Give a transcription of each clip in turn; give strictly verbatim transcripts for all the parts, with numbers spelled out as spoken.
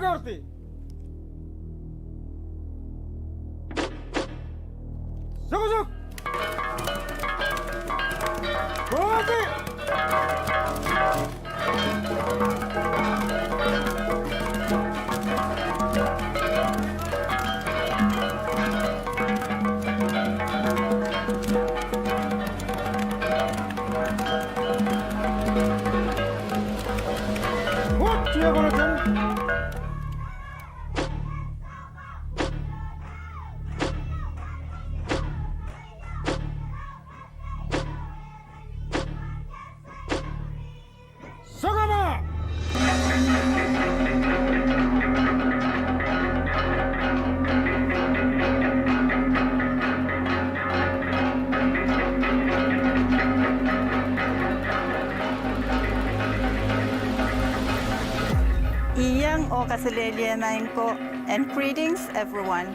Kardi. Sokosok. Kardi. What you gonna do? Sokama! Iang oh kaselehlie maing ko, and greetings everyone.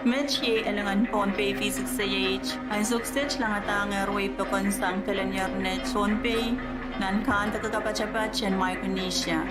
Met iei elengen Pohnpei V six A H, ansou kiset langadahngehr wei pokon sang kelenier net Pohnpei, nan kandeke kapatapat en Micronesia.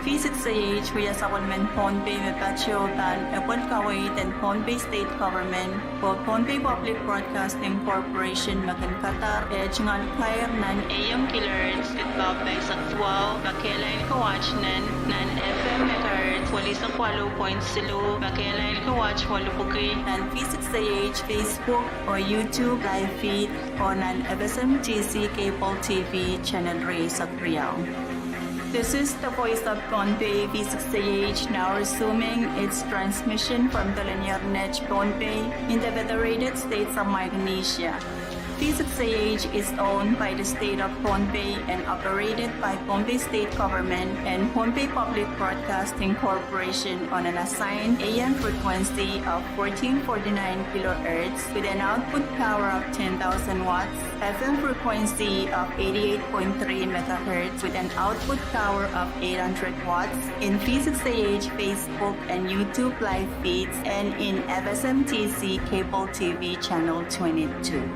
V six A H wia sapwellimen Pohnpei me patoh pahn epwel kaweid en Pohnpei State Government oh Pohnpei Public Broadcasting Corporation me kin kadar eh tungoal kair nan A M kilohertz, kilowatt paisek duwau, me kehlail kiwatt nen, nan F M megahertz, welihsek waluh point siluh, me kehlail kiwatt waluh pwuki, nan V six A H Facebook oh YouTube live feed, oh nan F S M T C Cable T V channel rieisek riau. This is the voice of Pohnpei, V six A H, now resuming its transmission from the linear net Pohnpei in the Federated States of Micronesia. V six A H is owned by the State of Pohnpei and operated by Pohnpei State Government and Pohnpei Public Broadcasting Corporation on an assigned A M frequency of fourteen forty-nine kilohertz with an output power of ten thousand watts, F M frequency of eighty-eight point three megahertz with an output power of eight hundred watts, in V six A H Facebook and YouTube live feeds, and in F S M T C Cable T V Channel twenty-two.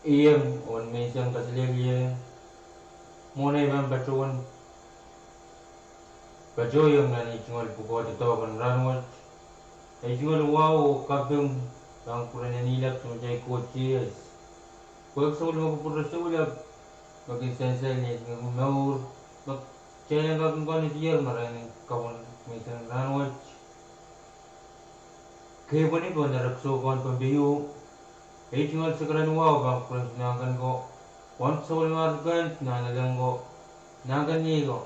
Iang oh menseng kaselehlie, mwohn ei pahn patohwan patohiong nan ei tungoal pwukoa doadoahk en rahnwet, ei tungoal wahu oh kaping pahn kupwuren en ilap Samatail Koht Sises, pwehki sapwellime kupwure soulap me kin sansal ni ei tungoal mour, me kitail en kak kin konehng diar marain en kapwung menseng en rahnwet. Kepwehni pohn erekiso kan Pohnpei, ei tungoal sekeren wahu pahn kupwuren mahk en ko, wauneki sapwellimar kan nan eleng ko, nan kan iei ko.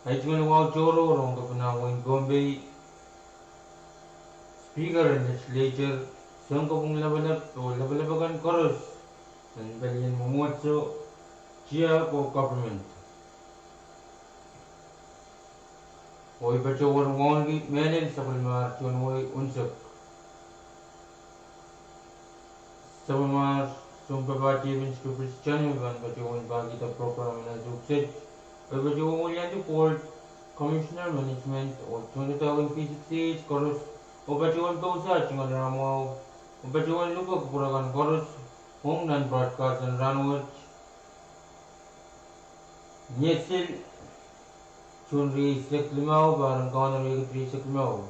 Ei tungoal wahu tohrohr ong kepina wehin Pohnpei, Speaker en Legislature, sounkopwung lapalap oh lapalap akan koaros en pelien mwomwohdiso, tiahk oh government. Oh I patohwan wauneki mehlel sapwellimar tohn wehi unsek. Sapwellimar Sounpapah Stephen Skripis Tani me pahn patohwan pahkihda program en ansou kiset. Oh I patohwan weliandi Board, Commissioner, Management oh tohndoadoahk en V six A H koaros, oh patohwan pousehla tungoal rahnmwahu, oh patohwan luhke kupwure kan koaros ong nan broadcast en rahnwet. Ni Sises, June rieisek limau, pahr en Kauno riekid rieisek limau,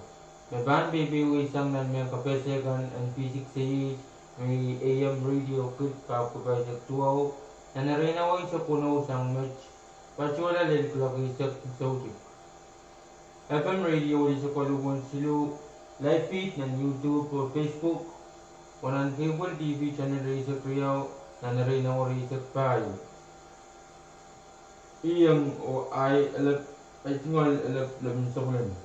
me pahn peipeiweisang nan mehn kapehse kan en V six A H, me iei A M radio kid, pahpwiki pahisek duwau, nan erein awa eisek weneu sang met, patohla lel kuloak eisek soutik. F M radio eisek waluh poin siluh, live feed nan YouTube oh Facebook, oh nan cable T V channel rieisek riau, nan erein awa rieisek pahieu. Iang oh ahi, ahi tungoal elep lepin sapwellime.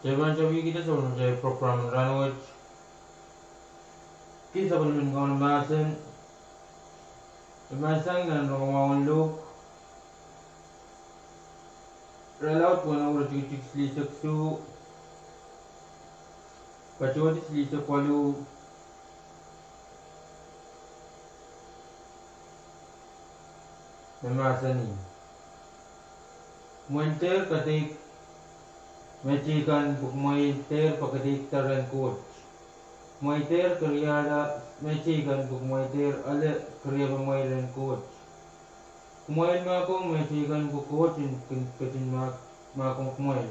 Kitail pahn tepkihda sapwellimatail program en rahnwet. Ki sapwellimen Kauno mahsen, e mahsanih nan rongamwahu en Luk, irelaud weneu, iretikitik silihsek isuh, patohdi silihsek waluh, me mahsanih: Kumwail dehr kadeik mehteikan pwe kumwail dehr pakadeikada rehn Koht. Kumwail dehr keriahla mehteikan pwe kumwail dehr ale keriepamwail rehn Koht. Kumwail mahkohng mehteikan pwe Koht en kin ketin mahkohng kumwail.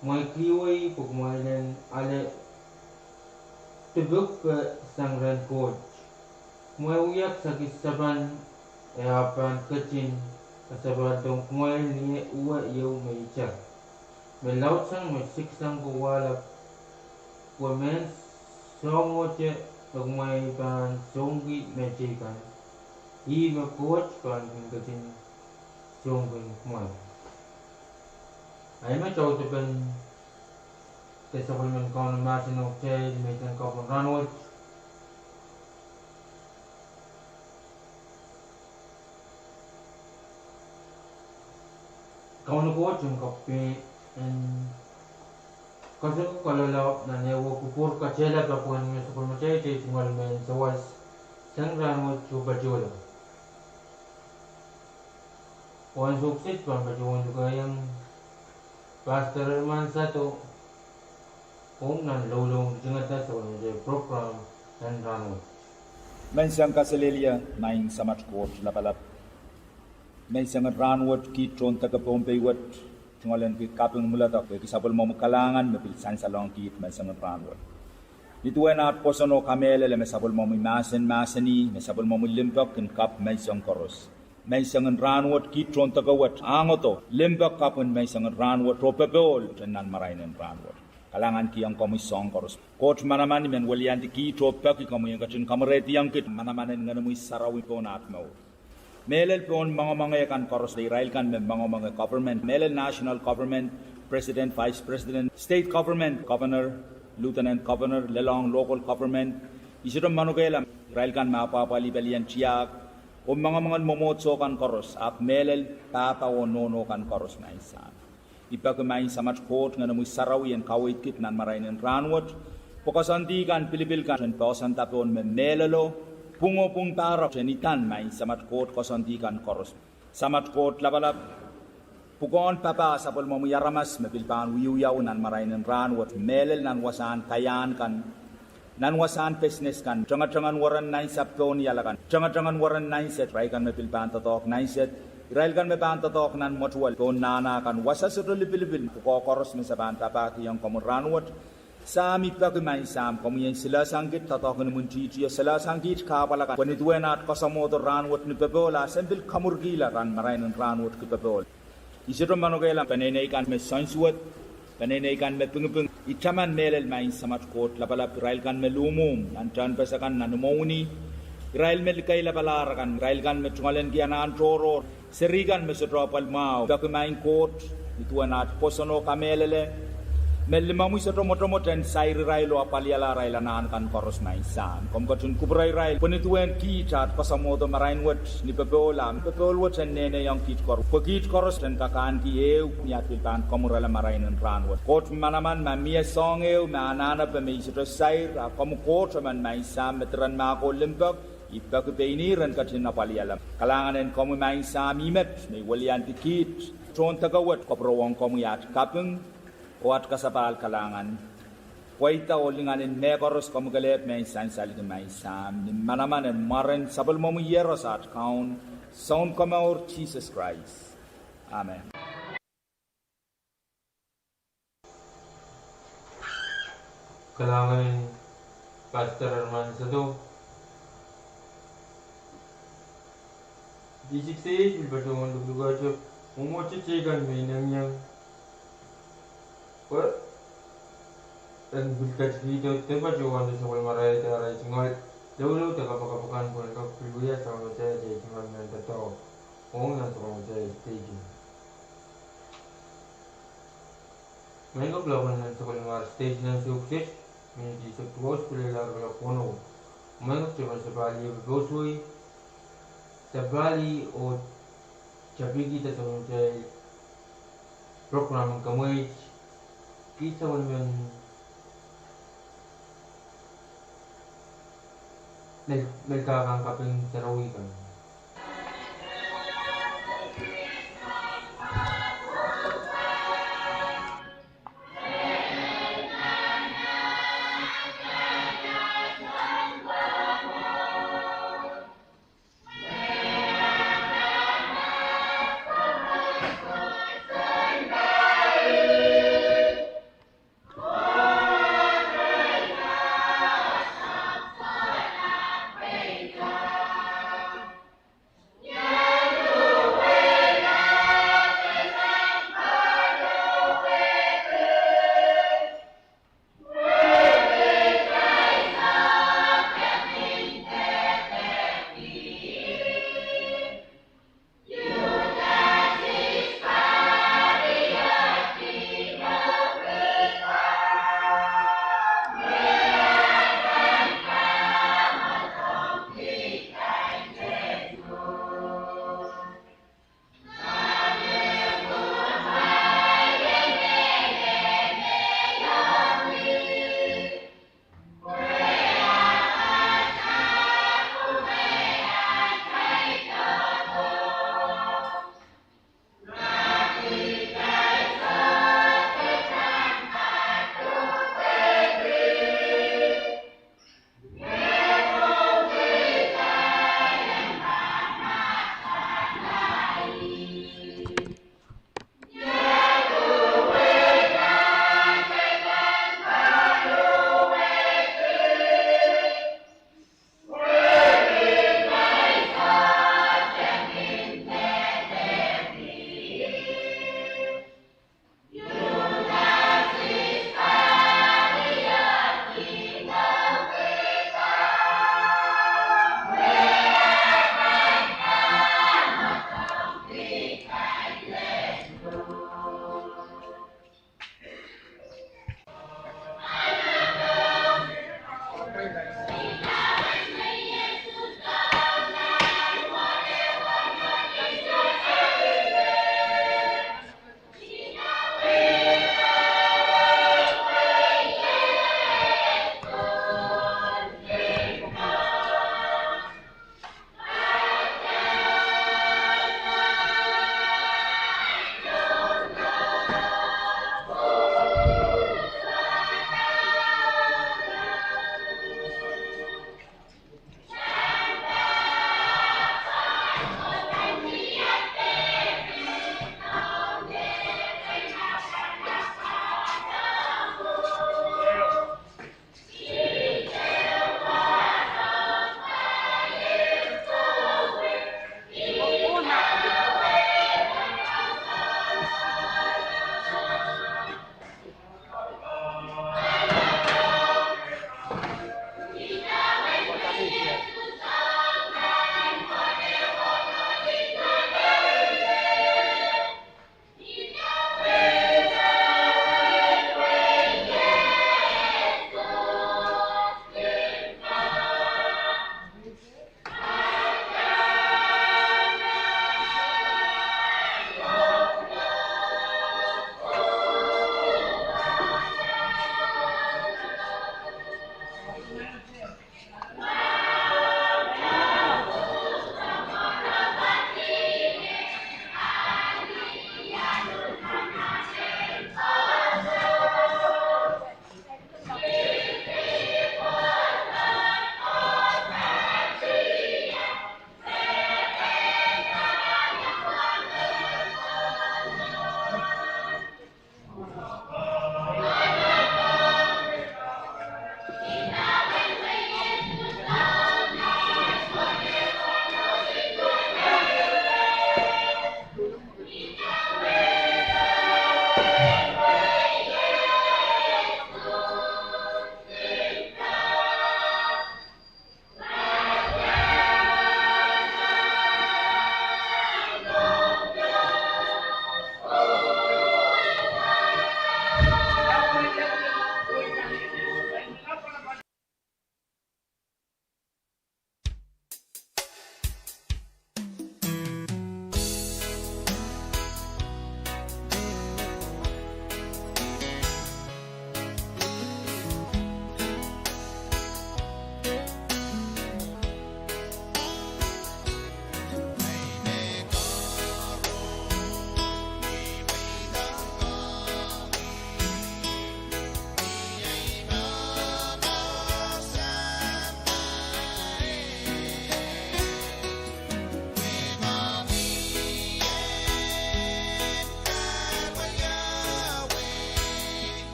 Kumwail kihwei pwe kumwail en ale dipikpe sang rehn Koht. Kumwail wia kisakis sapan, e ahpw pahn ketin kasapahldohng kumwail ni uwe ieu me itar. Me laudsang me siksang ko wahlap, pwe mehn soahng wet me kumwail pahn songki mehteikan, ih me Koht pahn kin ketin songki kumwail. Ahi me taudepen de sapwellimen Kauno mahsen ong kitail menseng kapwung en rahnwet. Kauno Koht en kak pil en kasohki koaloalao nan ehu kupwur katehla pahpwehn me sapwellimatail tungoal mehn sawas sang rahnwet oh patohla. Oh ansou kiset pahn patohwan lukehiong Pastor Herman Sado ong nan loulou en ritingada sapwellimatail program en rahnwet. Menseng kaselehlie, Maing Samat Koht Lapalap. Menseng en rahnwet kiht tohn deke Pohnpei wet, tungoal en ki kaping mwuledek pwehki sapwellimomwi kalahngan me pil sansalohng kiht menseng en rahnwet. Nin duwen aht pwoson oh kamehlele me sapwellimomwi mahsen mahsanih me sapwellimomwi limpoak kin kap menseng koaros. Menseng en rahnwet kiht tohn deke wet, ahngado limpoak kapw en menseng en rahnwet oh popohl nan marain en rahnwet. Kalahngankihong komwi soahng koaros. Koht manaman, I men weliandi kiht oh peki komwi en ketin kamwerehdiong kiht manaman en Ngenomwi Sarawi pohn aht mour. Mehlel pohn moangemoange kan koaros, irail kan me moangemoange government, mehlel national government, president, vice president, state government, governor, lieutenant governor, lelohng local government, I sohte manokehla irail kan me apwahpwalih pelien tiahk oh moangemoangen mwomwohdiso kan koaros, ahpw mehlel pahpa oh nohno kan koaros, Maing Sahm. I peki Maing Samat Koht Ngenomwi Sarawi en kaweid kiht nan marain en rahnwet, pwe koasoandi kan, pilipil kan en poahsoanda pohn me mehlelo, pwung oh pwung pahrek en idan Maing Samat Koht koasoandi kan koaros. Samat Koht Lapalap, pwukoahn papah sapwellimomwi aramas me pil pahn wiewiawi nan marain en rahnwet, mehlel nan wasahn kaiahn kan, Nan wasahn pesnes kan, tengetengen weren nainsapw pohn iala kan, tengetengen weren nainset, irail kan me pil pahn doadoahk nainset, irail kan me pahn doadoahk nan mwetuwel pohn nahna kan, wasa sohte lipilipil, pwukoa koaros me se pahn papahkihong komwi rahnwet. Sahm, I peki maing Sahm, komwi en silahsang kiht doadoahk en imwintihtio, silahsang kiht kahpwal akan, pwe ni duwen at koasoamwohdo rahnwet ni popohl, a sen pil kamwurkihla rahn marain en rahnwet ki popohl. I sohte manokehla peneinei kan me soansuwed, peneinei kan me pingiping. I taman mehlel maing Samat Koht Lapalap, irail kan me luhmwuhm nan tehnpas akan, nan imwowini, irail me likeilapalahr akan, irail kan me tungoalenki anahn tohrohr, seri kan me sohte apwal mwahu, peki maing Koht, ni duwen at pwoson oh kamehlele, me limomwi sohte mwotomwot en sair irail oh apwaliala arail anahn kan koaros maing Sahm. Komw ketin kupwure irail, pwe ni duwen kiht at koasoamwohdo marain wet ni popohl, a popohl wet en nehnehiong kiht koaros, pwe kiht koaros en kak ahneki ehu ni at pil pahn kamwurala marain en rahnwet. Koht manaman, ma mie soahng ehu me anahnepe me I sohte sair, a komwi Koht emen maing Sahm me diren mahk oh limpoak, I peki pein ihr en ketin apwaliala. Kalahngan en komwi maing Sahm, I met me I weliandi kiht tohndoke wet, kapwurehng komwi at kaping oh at kasapahl kalahngan. Pweida oh lingan en mehkoaros komwi kelehpw me I sansalki maing Sahm, ni manaman en mwaren sapwellimomwi Iehros at Kaun, Sounkomour Sises Krais. Amen. Kalahngan en Pastor Herman Sado. Di sik se pil patohwan luklukehte mwomwohdiso teikan me I inengieng pwe en pil ketikihdo de patohwan de sapwellimarail de arail tungoal doulou de kapakap akan pwe en kak pil wia sapwellimatail de tungoal nan doadoahk ong nan sapwellimatail station. Mwein kak loalen nan sapwellimatail station nan Siohkset, minit eisek duwau pil elahr kuloak weneu. Mwein kak tepin sapahl ie popousoi, sapahl ie oh tapikihda sapwellimatail program en kemweit, kihsapwellimen mel, melkahkang kaping sarawi kan.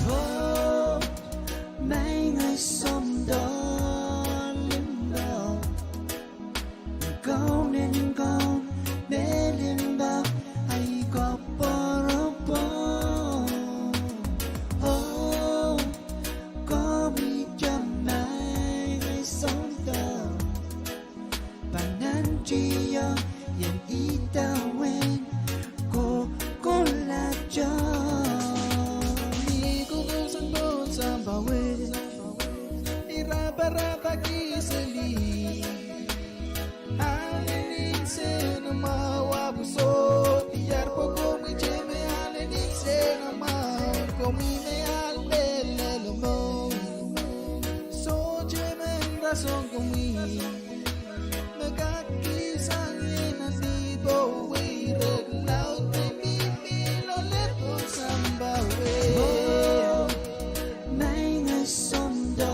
Oh, maing, I sohte limpoak. Kauno en kaun me limpoak, ahi koapworopwor. Oh, koapworopwor maing, I sohte pahn nantihong ien idawehn kohkohlahte. Ni kokousoan poh sampah wet, I raparapahki seli. Ahl en insenamwahu ahpw sohte diar, pwe komwi te me ahl en insenamwahu, komwi me ahl me lelohng. Sohte men rasehng komwi me kak kihsang ie nan dihp oh weirek laud me mihmi loale pohn sampah wet. Oh, maing, I sohte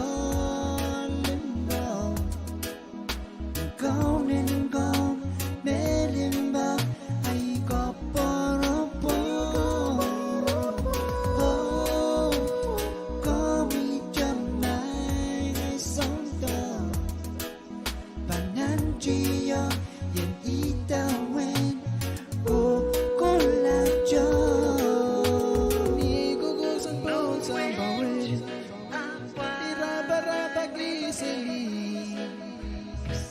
limpoak. Kauno en kaun me limpoak, ahi koapworopwor. Oh, koapworopwor maing, I sohte pahn nantihong ien idawehn kohkohlahte. Ni kokousoan poh sampah wet, I raparapahki seli.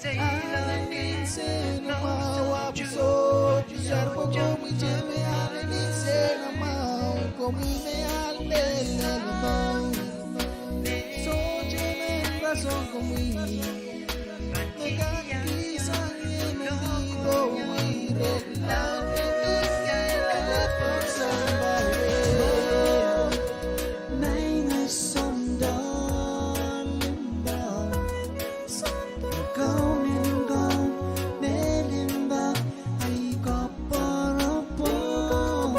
Ahl en insenamwahu ahpw sohte diar, pwe komwi te me ahl en insenamwahu, komwi me ahl me lelohng. Sohte men rasehng komwi me kak kihsang ie nan dihp oh weirek laud me mihmi loale pohn sampah wet. Maing, I sohte limpoak. Kauno en kaun me limpoak, ahi koapworopwor.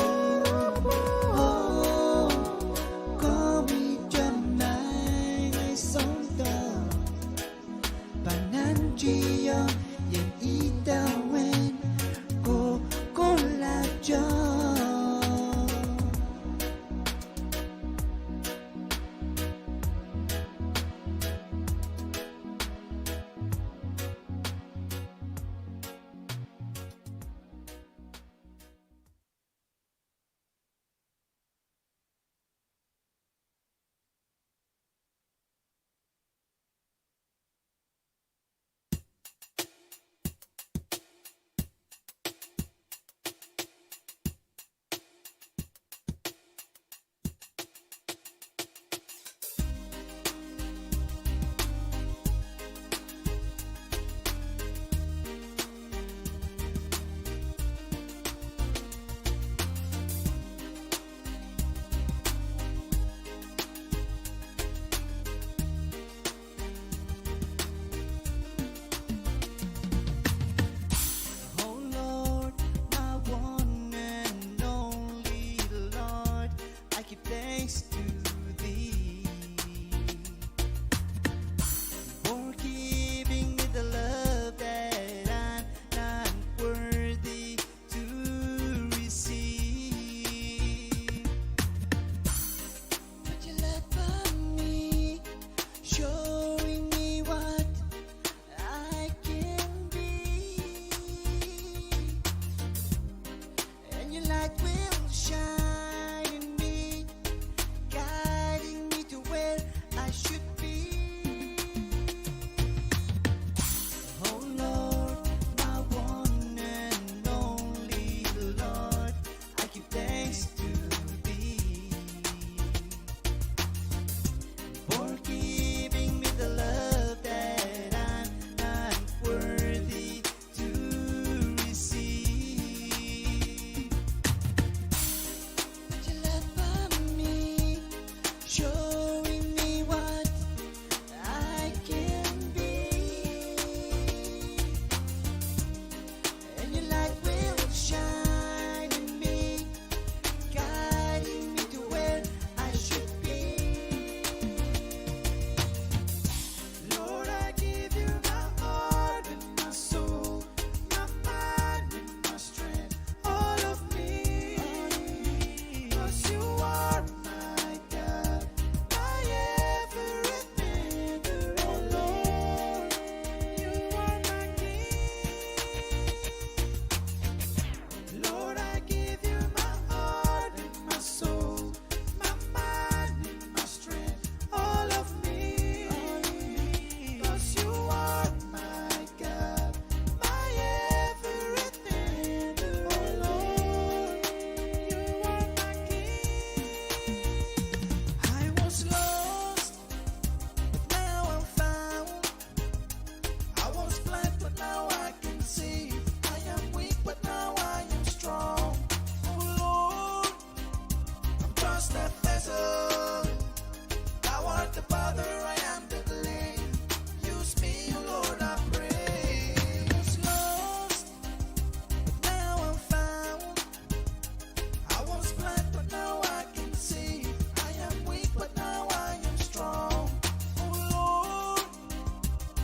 Oh, koapworopwor maing, I sohte pahn nantihong ien idawehn kohkohlahte. the vessel. Thou art the potter, I am the clay. Use me, O Lord, I pray. I was lost, but now I'm found. I was blind, but now I can see. I am weak, but now I am strong. Oh Lord,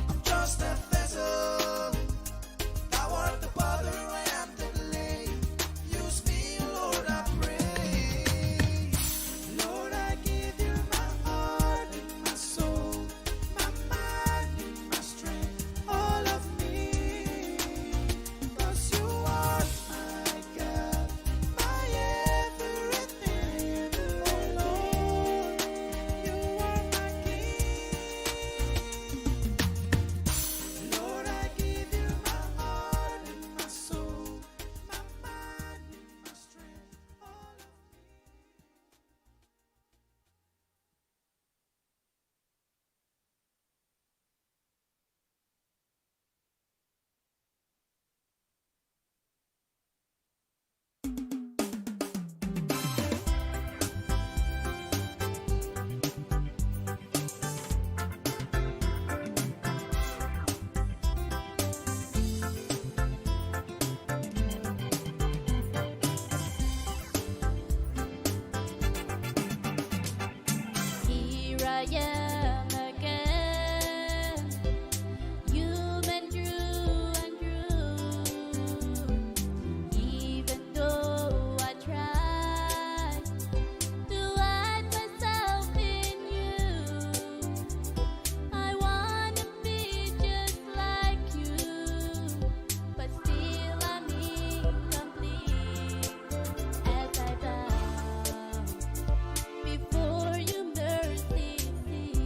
I'm just a vessel. Thou art the potter, I am the clay. Use me, Lord, I pray. Lord, I give you my heart and my soul, my mind and my strength, all of me. 'Cause you are my God, my everything. Oh Lord, you are my King. Lord, I give you my heart and my soul, my mind and my strength, all of me. Here I am again, human through and through. Even though I try to hide myself in you, I wanna be just like you, but still I'm incomplete as I bow before your mercy seat.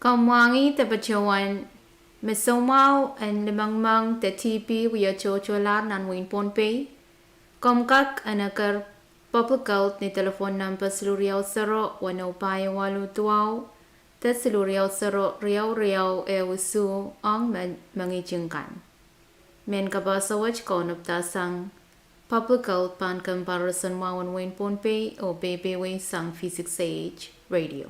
Komw mwahngih de patohwan me soumwahu en limengmeng de T B wie tohtohlahr nan wehin Pohnpei? Komw kak en eker Public Health ni delepwohn nempe siluh riau sero weneu pahieu waluh duwau de siluh riau sero riau riau ehu isuh ong me mengihting kan. Mehn kapaso wet kaunopdahsang Public Health pahn kempoaroson mwahu en wehin Pohnpei oh peipeieisang V six A H Radio.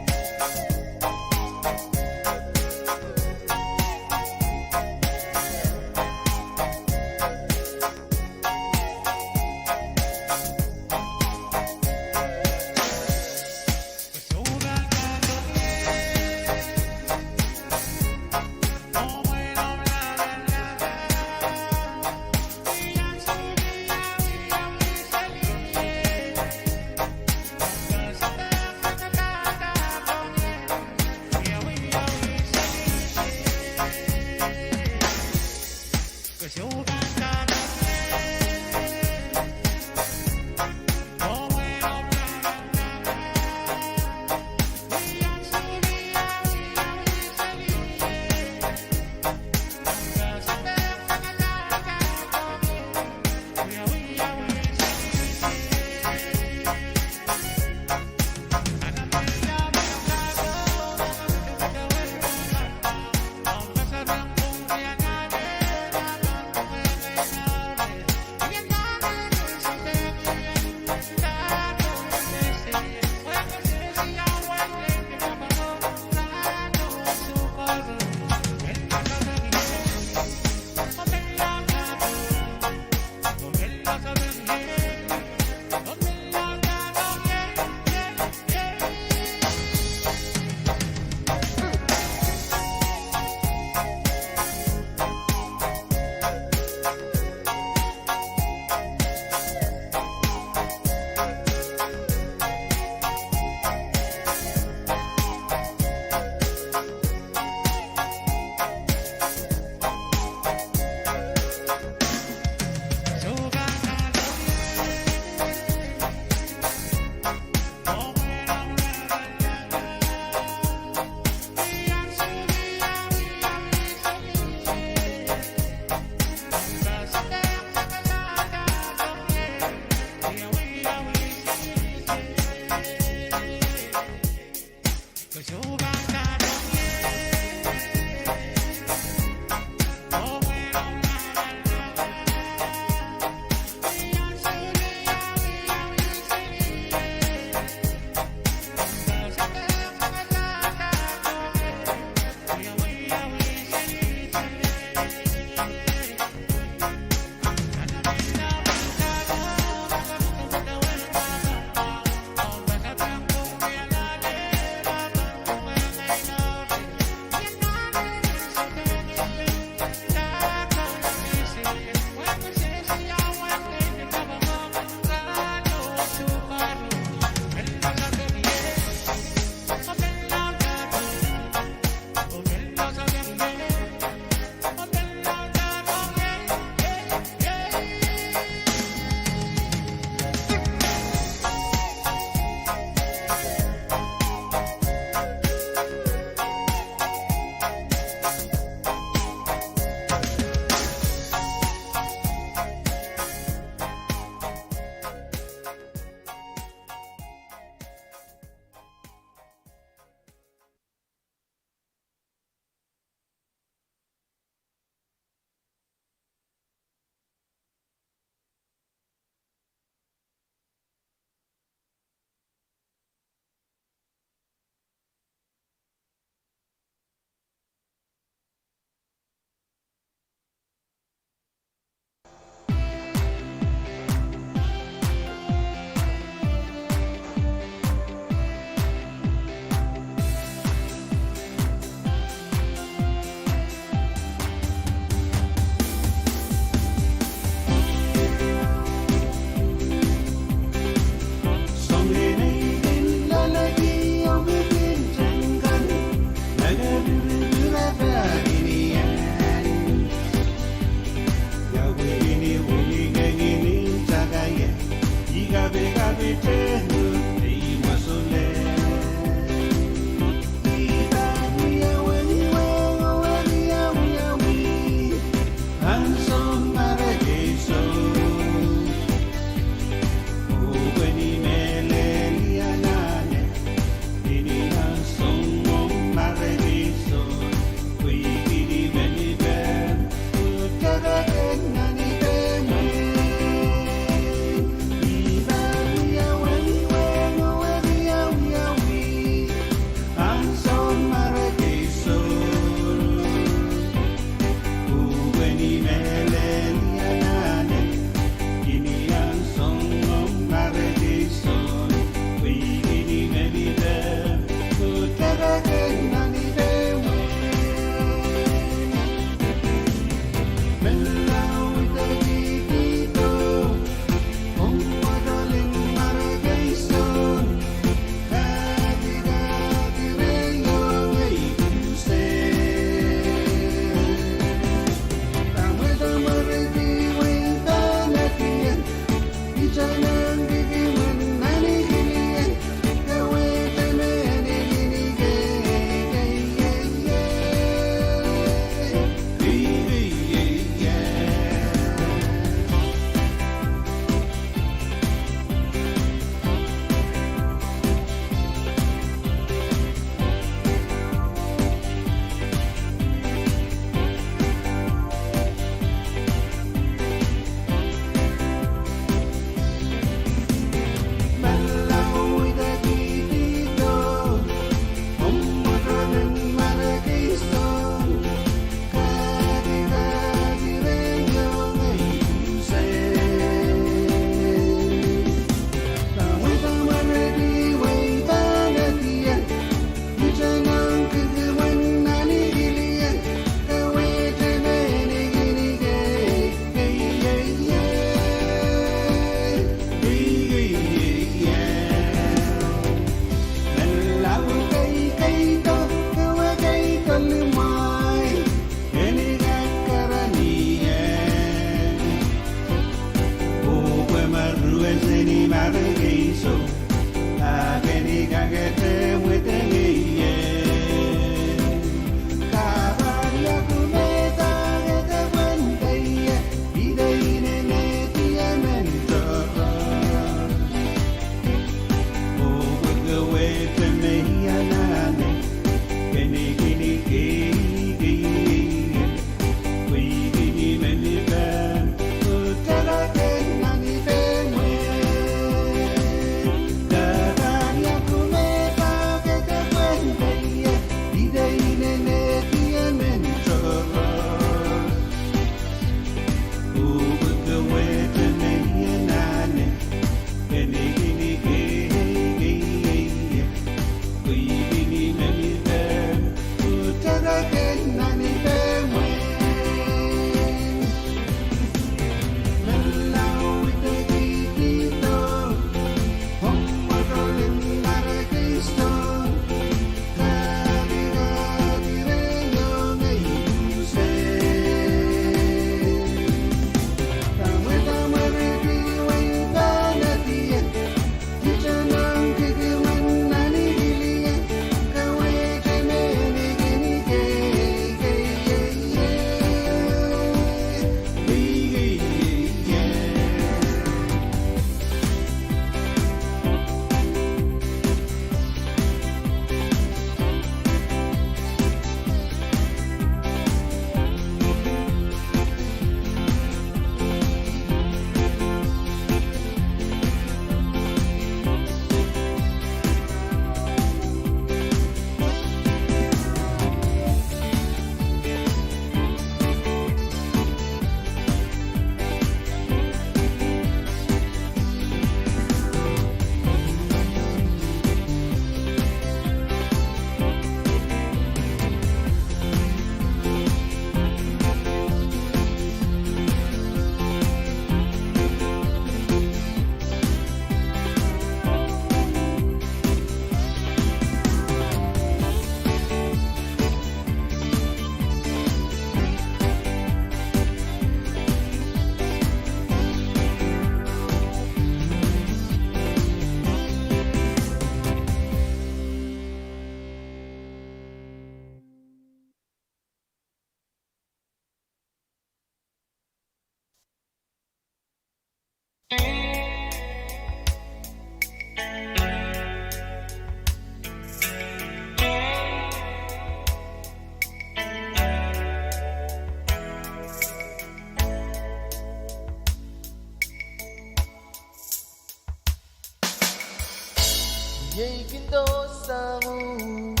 Iei kin dohsang uhk,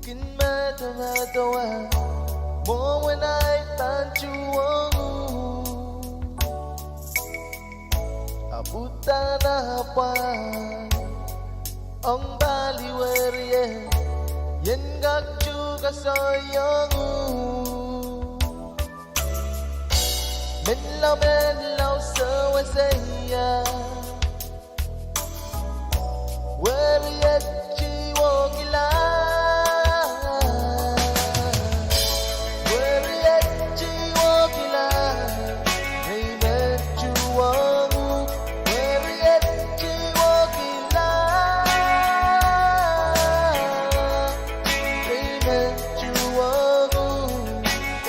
kin medemedewe, mwomwen ahi pahn tuhwong uhk. Ahpw uhdahn apwal, ong pali werie, I en kak tuhke soaiong uhk. Menlau, menlau sewese ia. Weriet, I wokila. Weriet, I wokila. Ei men tuhwong uhk. Weriet, I wokila. Ei men tuhwong uhk.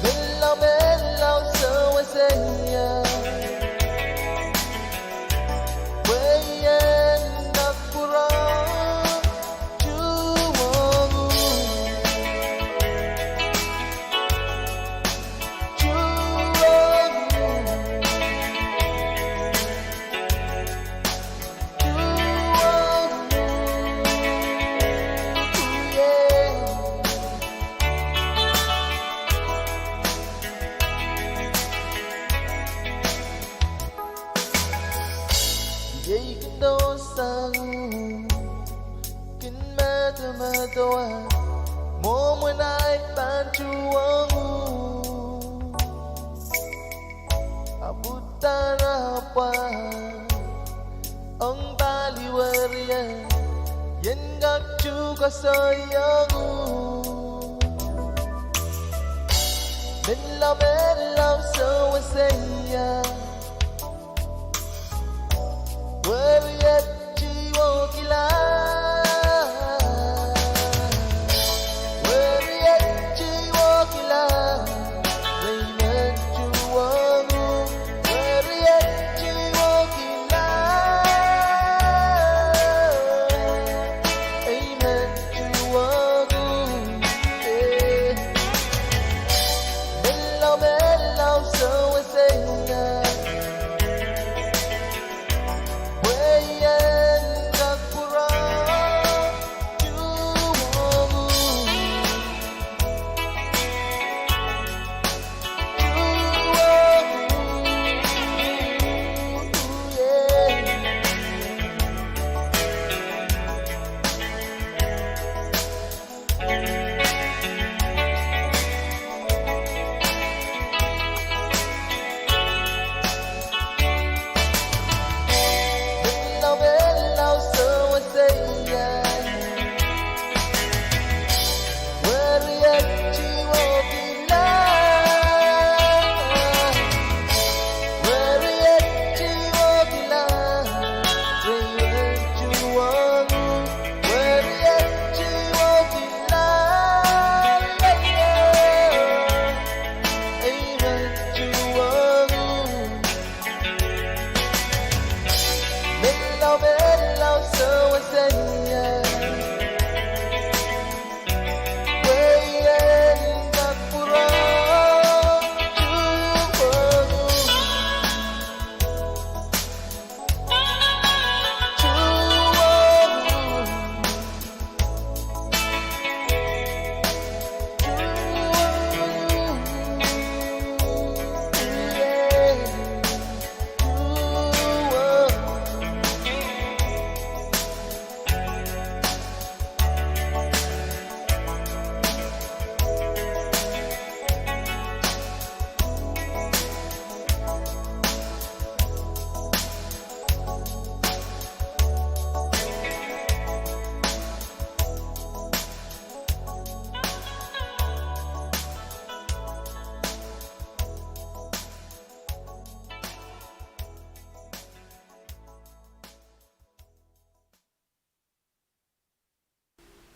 Menlau, menlau sewese ia. Pwe I en kak pwurehng tuhwong uhk. Tuhwong uhk. Iei kin dohsang uhk, kin medemedewe, mwomwen ahi pahn tuhwong uhk. Ahpw uhdahn apwal, ong pali werie, I en kak tuhke soaiong uhk. Menlau, menlau sewese ia. Weriet, I wokila. Weriet, I wokila. Ei men tuhwong uhk. Weriet, I wokila.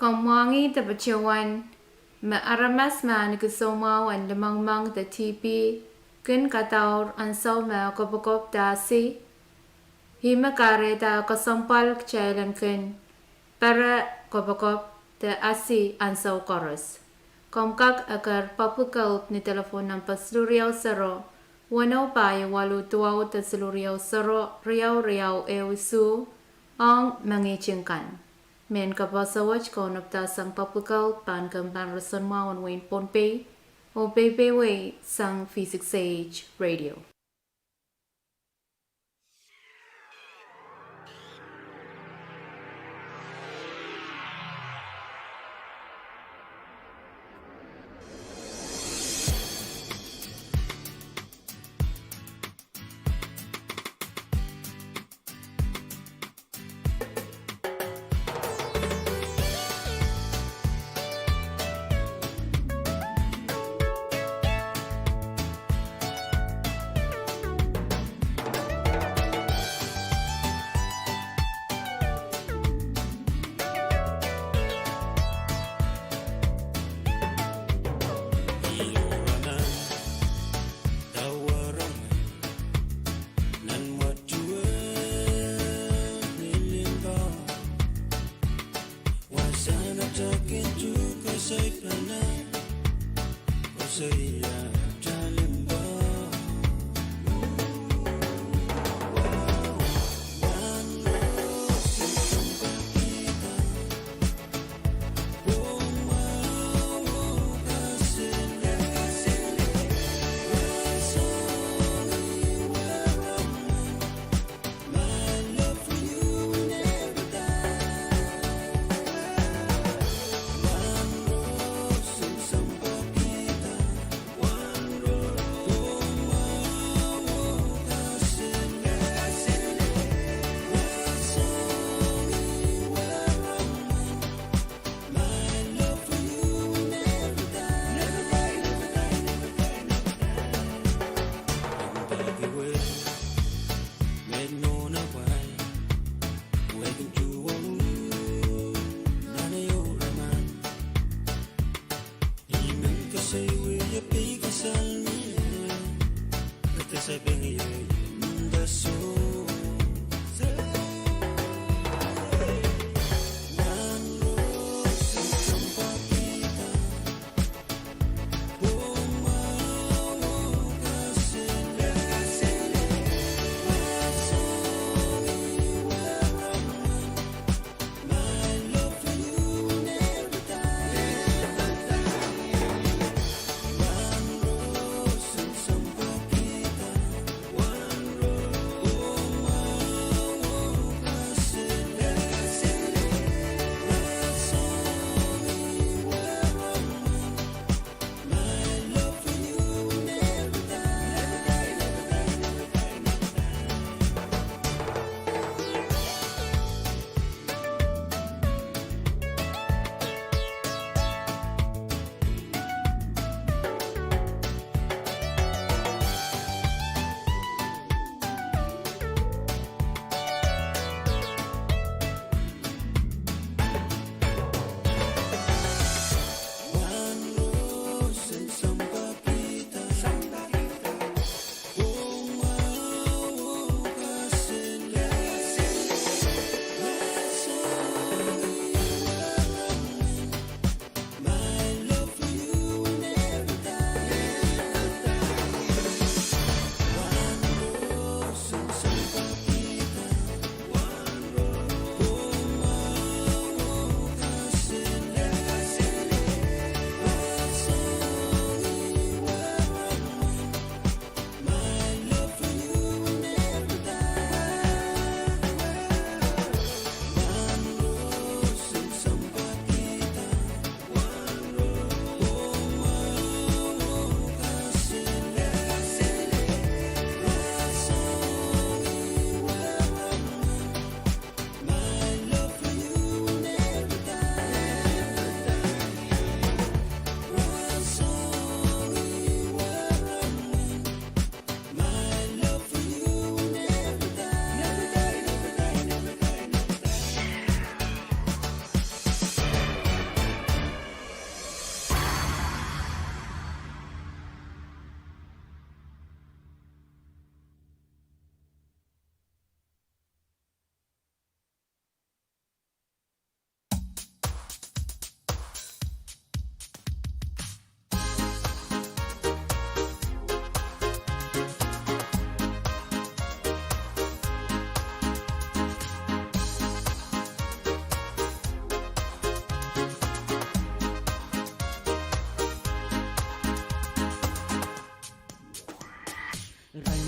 Komw mwahngih de patohwan me aramas me ahneki soumwahu en limengmeng de T B kin kadaur ansou me kopokop de asi. Ihme kahrehda kesempwal kitail en kin pere kopokop de asi ansou koaros. Komw kak eker Public Health ni telephone number siluh riau sero, weneu pahieu waluh duwau de siluh riau sero, riau riau ehu isuh, ong mengihting kan. Mehn kapehse wet kaunopdahsang Public Health pahn kempen roson mwahu en wehin Pohnpei, oh peipeiewe sang V six A H Radio.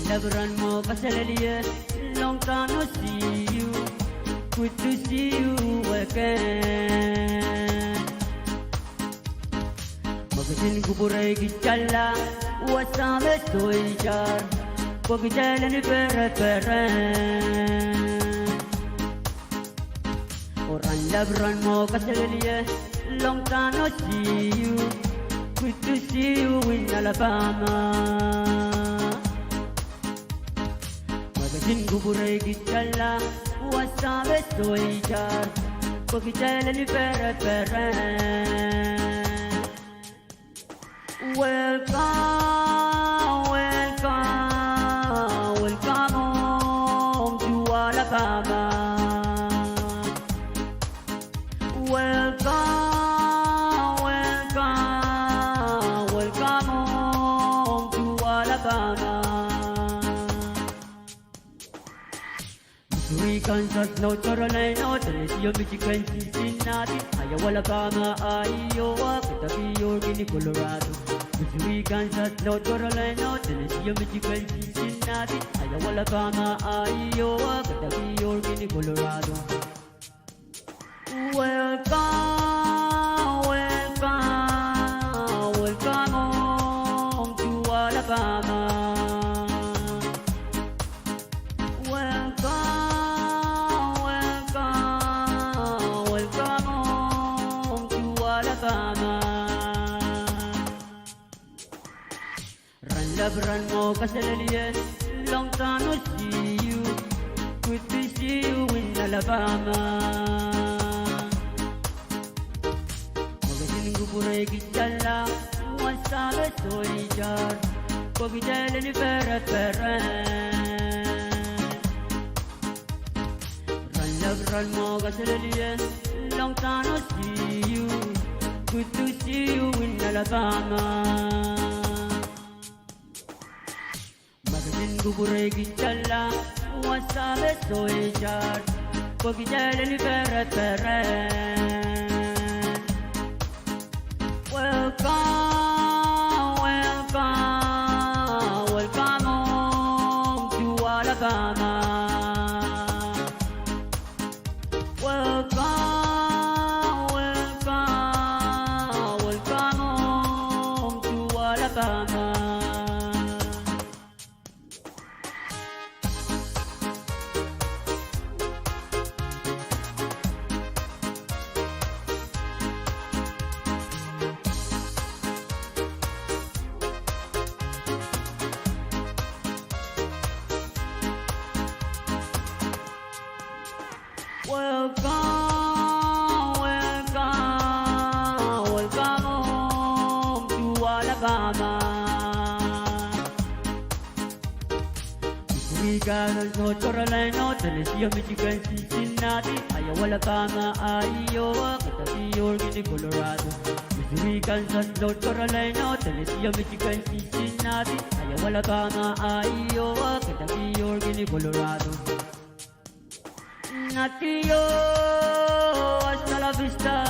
Lap ren mwo kaselehlie, long time no see you, good to see you again. Mwekisin kupwure kitailla, wasa me sohte itar, pwe kitail en pereperen. Oh ren lap ren mwo kaselehlie, long time no see you, good to see you in Alabama. Mwekisin kupwure kitailla, wasa me sohte itar, pwe kitail en pereperen. Welcome, welcome, welcome home to Alabama. Welcome, welcome, welcome home to Alabama. Missouri, Kansas, Nohd Karolaina, Tenesio, Michiken, Sinsinati, Aiowa, Alabama, Aiowa, Kentucky, Oregon, Colorado. Missouri, Kansas, Nohd Karolaina, Tenesio, Michiken, Sinsinati, Aiowa, Alabama, Aiowa, Kentucky, Oregon, Colorado. Welcome, welcome, welcome home to Alabama. Welcome, welcome, welcome home to Alabama. Ren lap ren mwo kaselehlie, long time no see you, good to see you in Alabama. Mwekisin kupwure kitailla, wasa me sohte itar, pwe kitail en pereperen. Ren lap ren mwo kaselehlie, long time no see you, good to see you in Alabama. Mwekisin kupwure kitailla, wasa me sohte itar, pwe kitail en pereperen. Welcome, welcome, welcome home to Alabama. Welcome, welcome, welcome home to Alabama. Welcome, welcome, welcome home to Alabama. Missouri, Kansas, North Carolina, Tennessee, Michigan, Cincinnati, Iowa, Alabama, Iowa, Kentucky, Oregon, Colorado. Missouri, Kansas, North Carolina, Tennessee, Michigan, Cincinnati, Iowa, Alabama, Iowa, Kentucky, Oregon, Colorado. Natio, hasta la vista,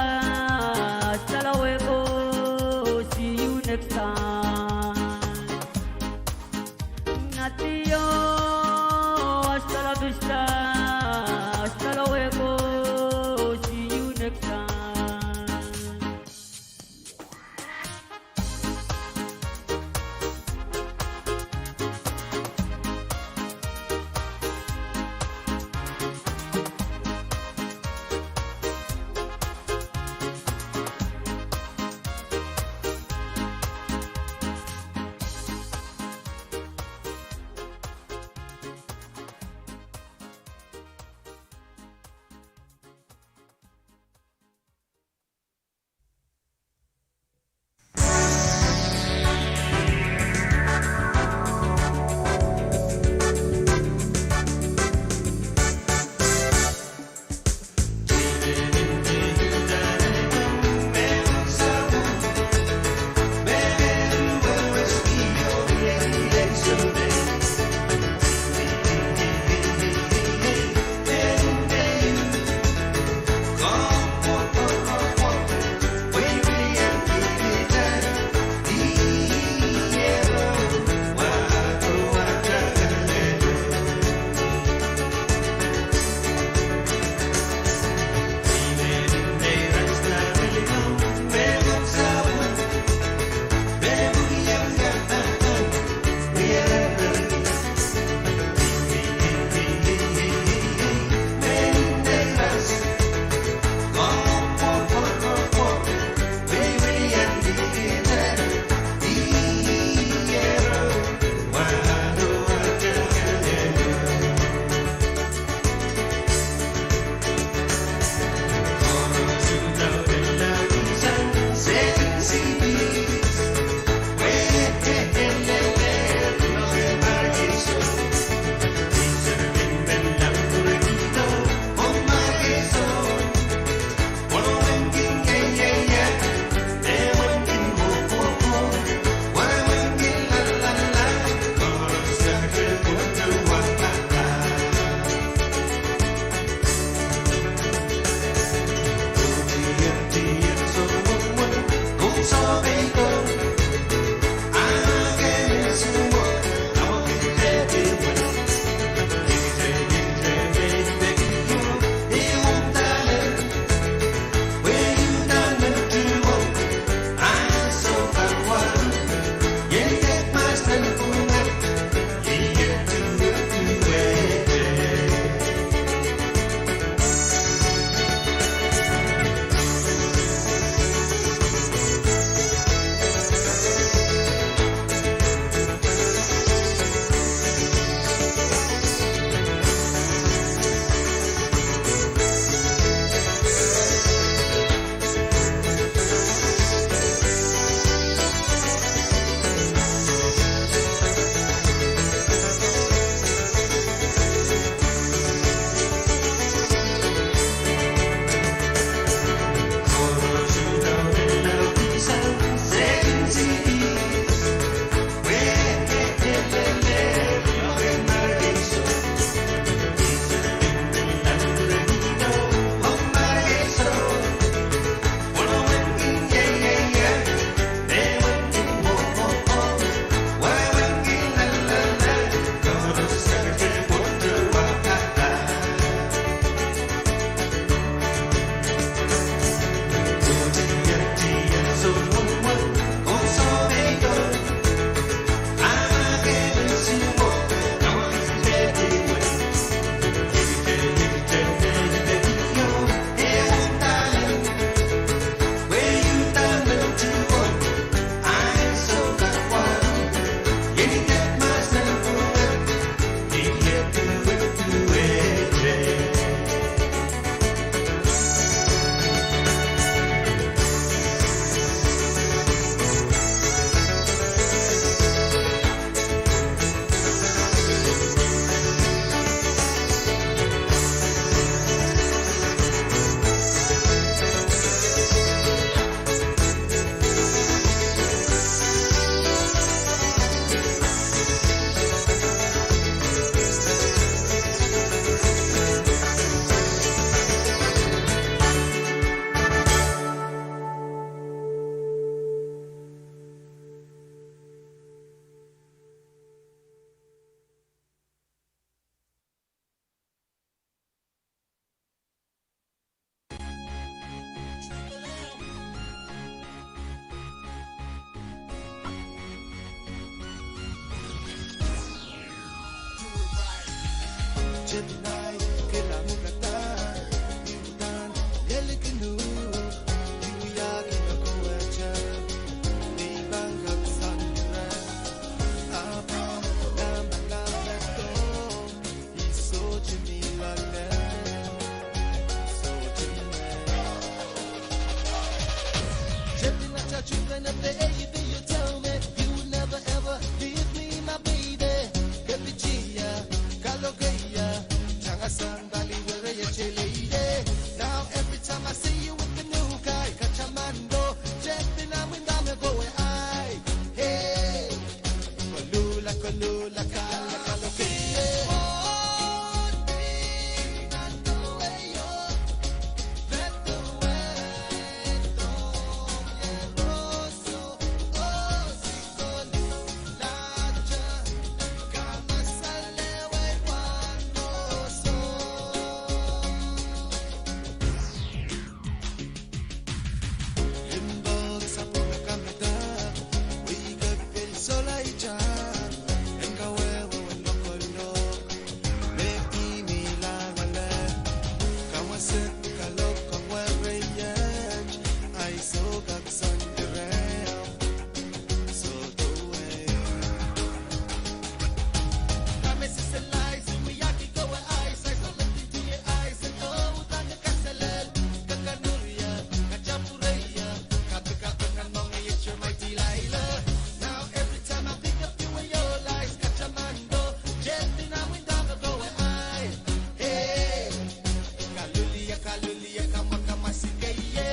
hasta luego, see you next time. Natio, hasta la vista, hasta luego, see you next time.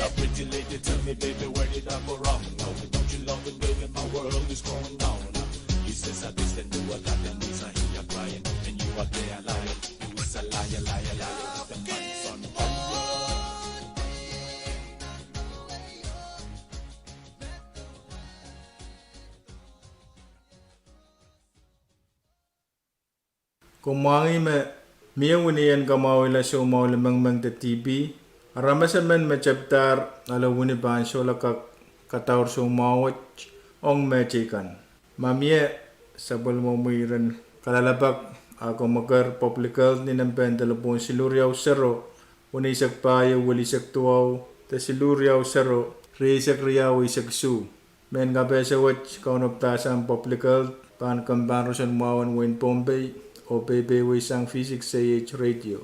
A pretty lady tell me, "Baby, where did I go wrong now? Without you loving, baby, my world is going down." He says, "I this and do a that, and these are here crying, and you are there lying. You is a liar, liar, liar, with the man's on fire." Kumwangih me mie wini en kamwahwihala soumwahu limengmengte T B. Aramas emen me tepdahr ale wini pahn solahr kak kadaur soumwahu wet ong mehteikan. Ma mie sapwellimomwi iren kalelapak, a komw eker Public Health ni nempehn delepwohn siluh riau sero, weneisek pahieu, welisek duwau, de siluh riau sero, rieisek riau, eisek isuh. Mehn kapehse wet, kaunopdahsang Public Health, pahn kempahn roson mwahu en wehin Pohnpei, oh peipeieisang V six A H Radio.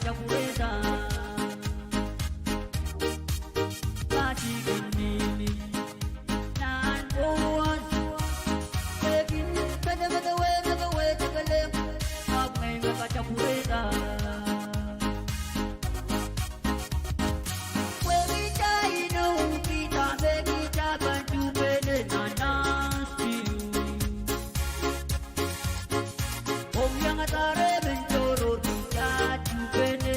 Tapwurehda. Pati kin mihmi nan koaros, pwehki medemedewe, medewe, tekelek, ahpw ngehi me katapwurehda. Pwehki tahinou kita me kita pahn tuhpene nan ahnsou. Omw iangada rehmw en tohrohr kita tuhpene.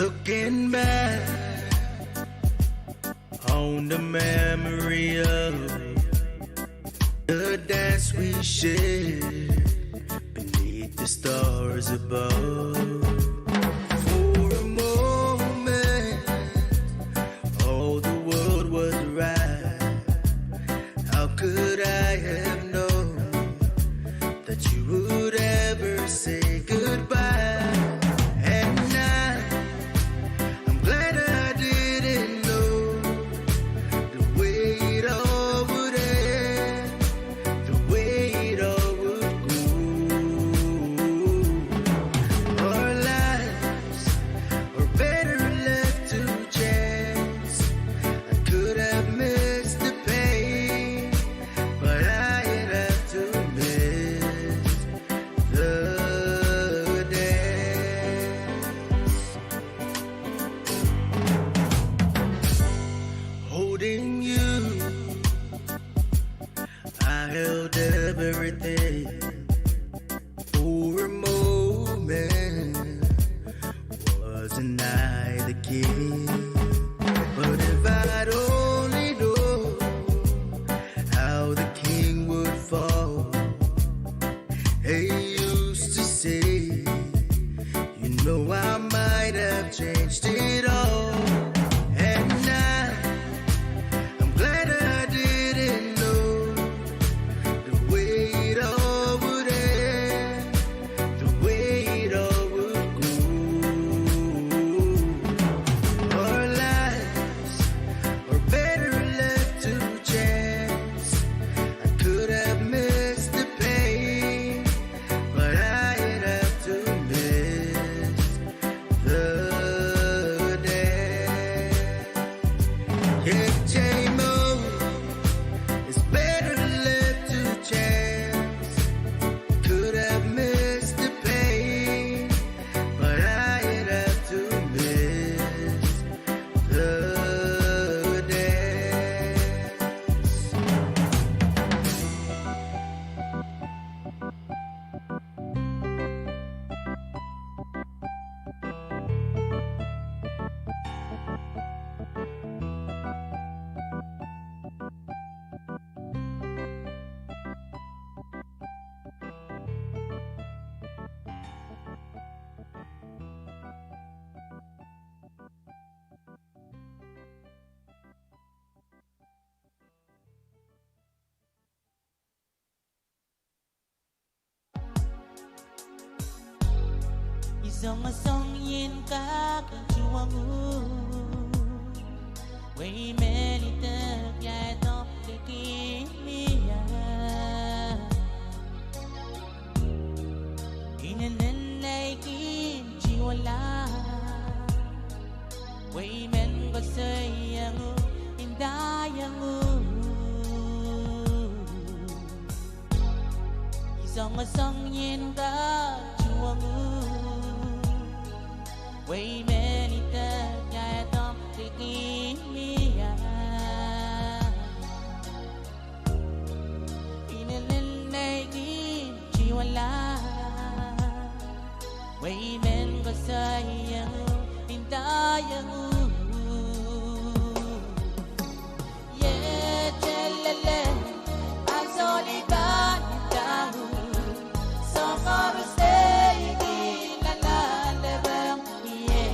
Looking back on the memory of the dance we shared beneath the stars above. For a moment, all the world was right. How could I have known that you would ever say goodbye? And now I'm glad I didn't know the way it all would end, the way it all would go. Our lives are better left to chance. I could have missed the pain, but I had to miss the dance. Holding you, I held everything. For a moment, wasn't I the king? But if I'd only known how the king would fall. They used to say, you know, I might have changed it all. And now I'm glad I didn't know the way it all would end, the way it all would go. Our lives are better left to chance. I could have missed the pain, but I had to miss the dance. Yeah, J-Mo, it's better left to chance. Could have missed the pain, but I had to miss the dance. I songosong ien kak tuhwong uhk, wehi men idek iaedo likin mie. Inenen nei kin tiwala. Wehi men koasoiong uhk, indaiong uhk. I songosong ien kak tuhwong uhk, wehi men idek iaedo likin mie. Inenen nei kin tiwala. Wehi men koasoiong uhk, indaiong uhk. Ie, telele, ansou lipahn indaiong uhk. Soahng koaros nei kin lalalepeng ie.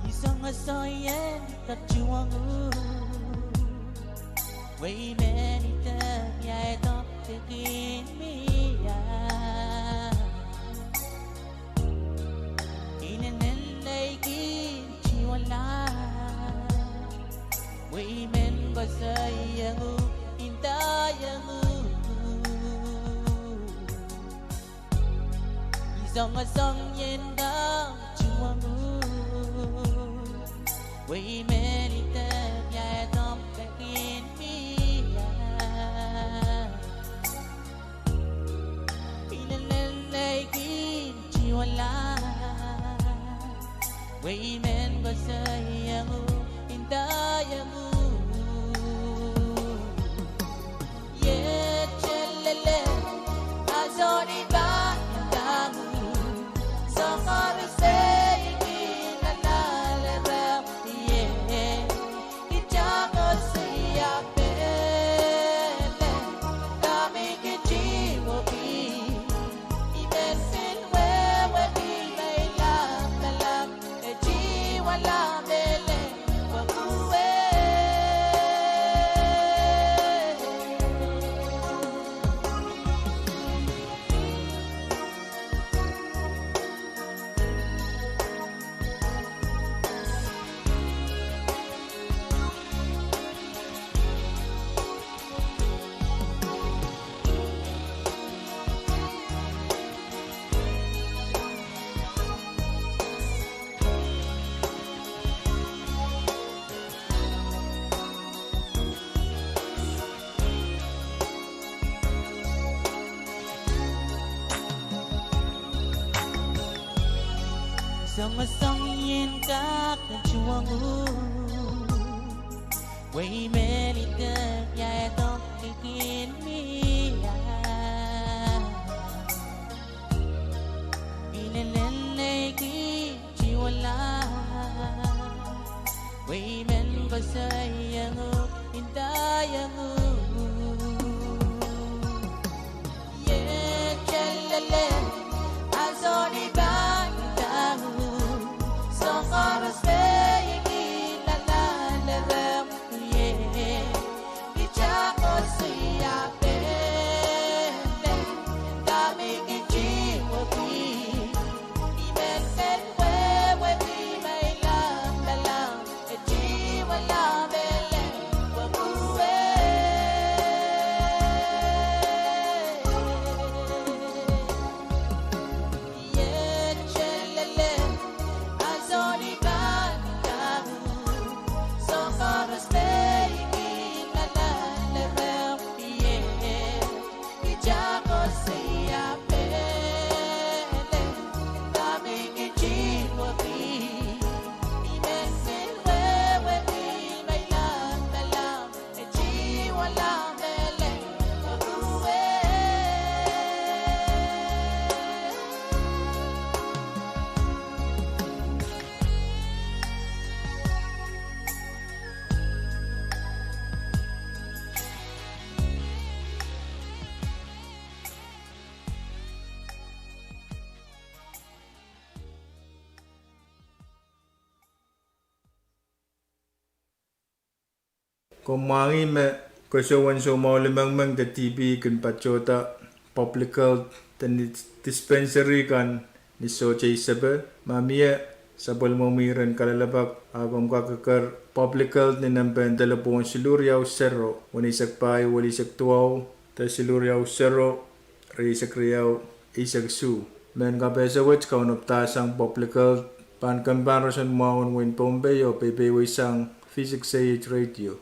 I songosong ien kak tuhwong uhk, Wehi men idek iaedohng peki mie. Inenen leiki tiwala. Wehi men koasoiong uhk, indaiong uhk. I songosong ien kak tuhwong uhk. Wehi men idek iaedohng peki mie. Inenen leiki tiwala. Wehi men koasoiong uhk, indaiong uhk. Ie, telele, a sohte pahn indaiong uhk. Soahng koaros e kin alehdi rehmw, ie. I koasoia pele, dahme I kin tiwopih. I men pil wehwehki me I lamalam, e tiwala mehlel, wekuwe. Songosong ien kak tuhwong uhk. Wehi men idek iaedohng peki mie. Inenen leiki tiwala. Wehi men koasoiong uhk, indaiong uhk. Ie, telele, a sohte pahn indaiong uhk. Soahng koaros e kin alehdi rehmw, ie. I koasoia pele, dahme I kin tiwopih. I men pil wehwehki me I lamalam, e tiwala mehlel, wekuwe. Ie, telele, a sohte pahn indaiong uhk. Soahng koaros e kin alehdi rehmw, ie. I koasoia pele, dahme I kin tiwopih. I men pil wehwehki me I lamalam, e tiwala mehlel, wekuwe. Komw mwahngih me koasoan soumwahu limengmeng de D P kin patohda public health de ni dispensary kan ni sohte isepe? Ma mie, sapwellimomwi iren kalelapak, a komw kak eker public health ni nempehn delepwohn siluh riau sero, weneisek pahieu, welisek duwau, de siluh riau sero, rieisek riau, eisek isuh. Mehn kapehse wet kaunopdahsang public health pahn kempoake roson mwahu en wehin Pohnpei oh peipeisang V six A H radio.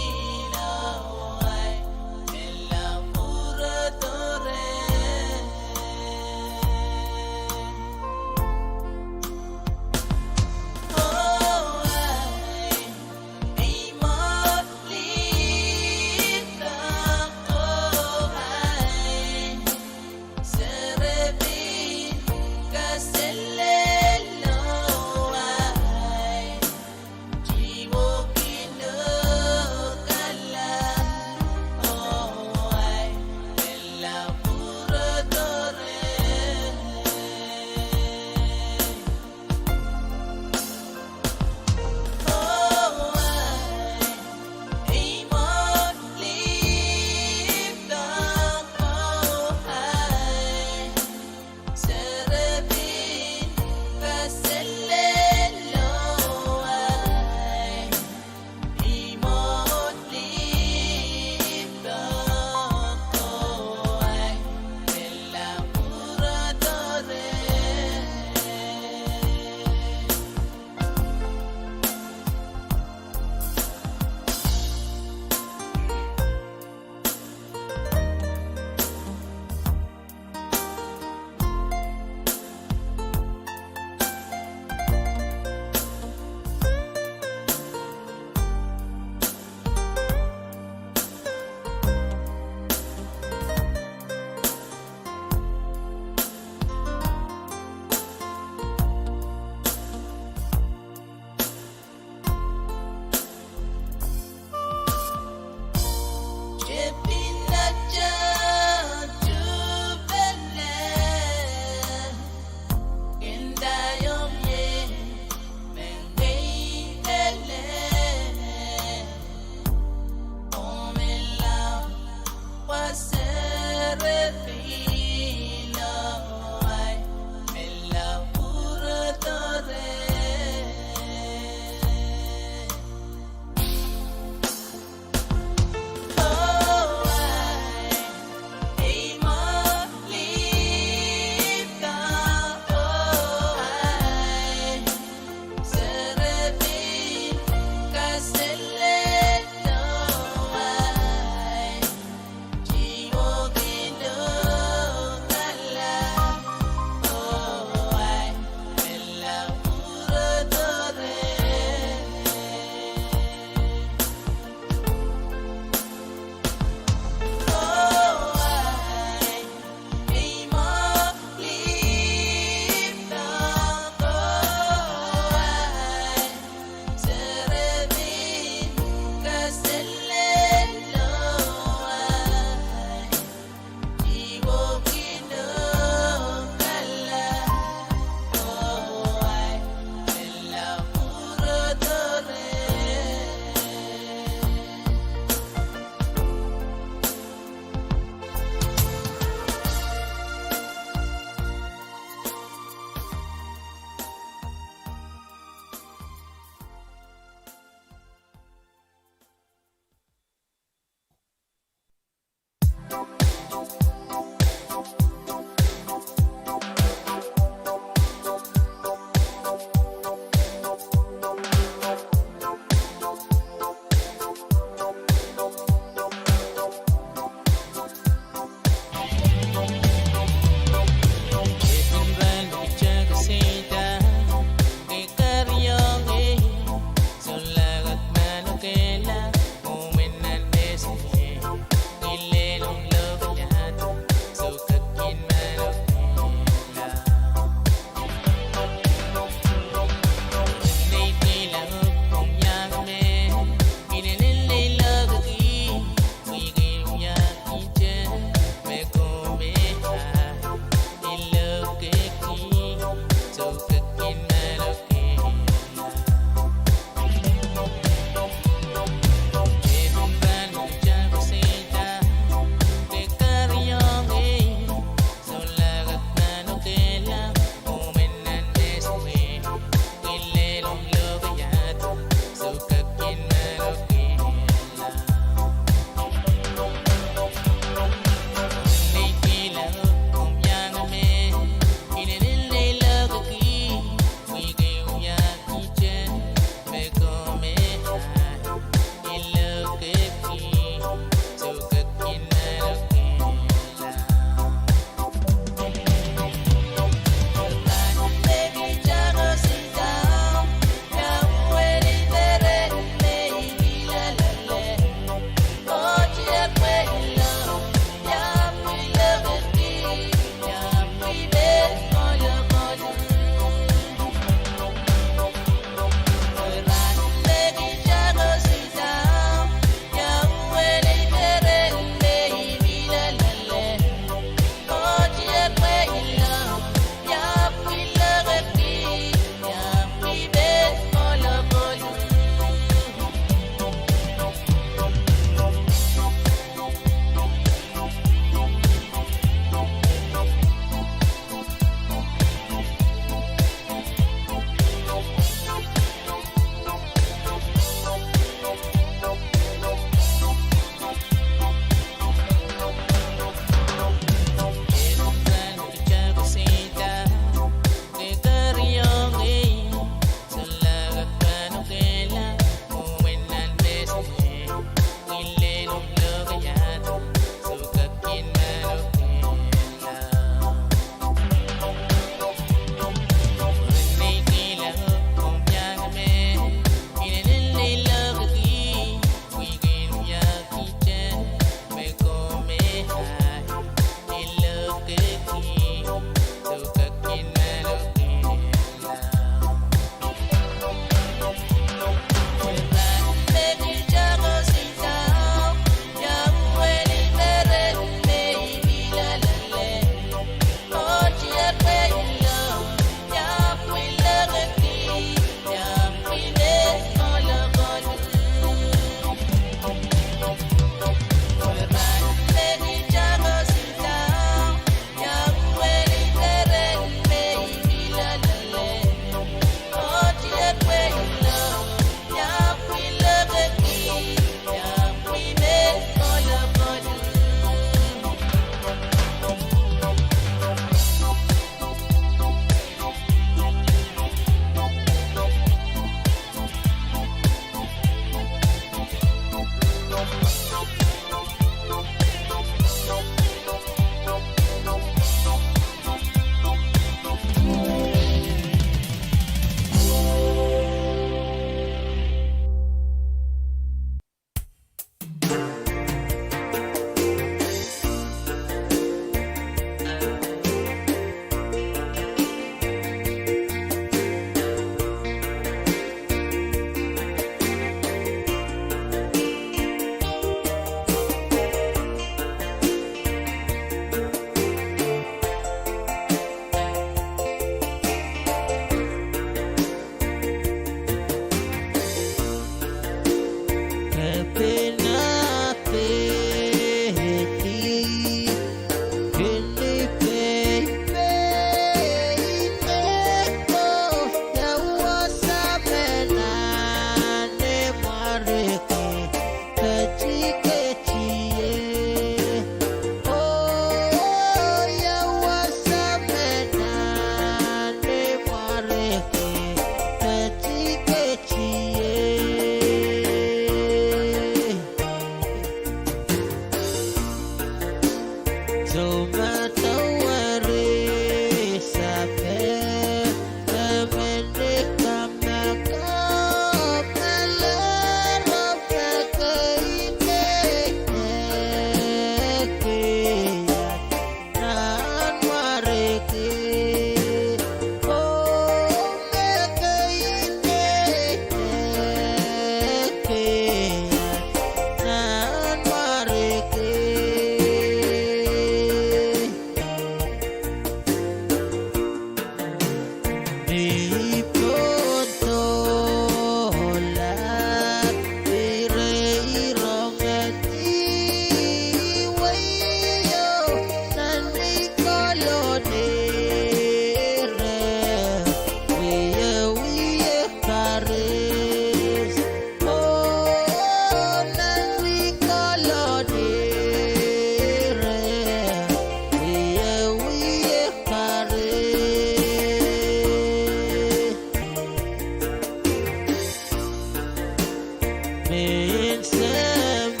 Semen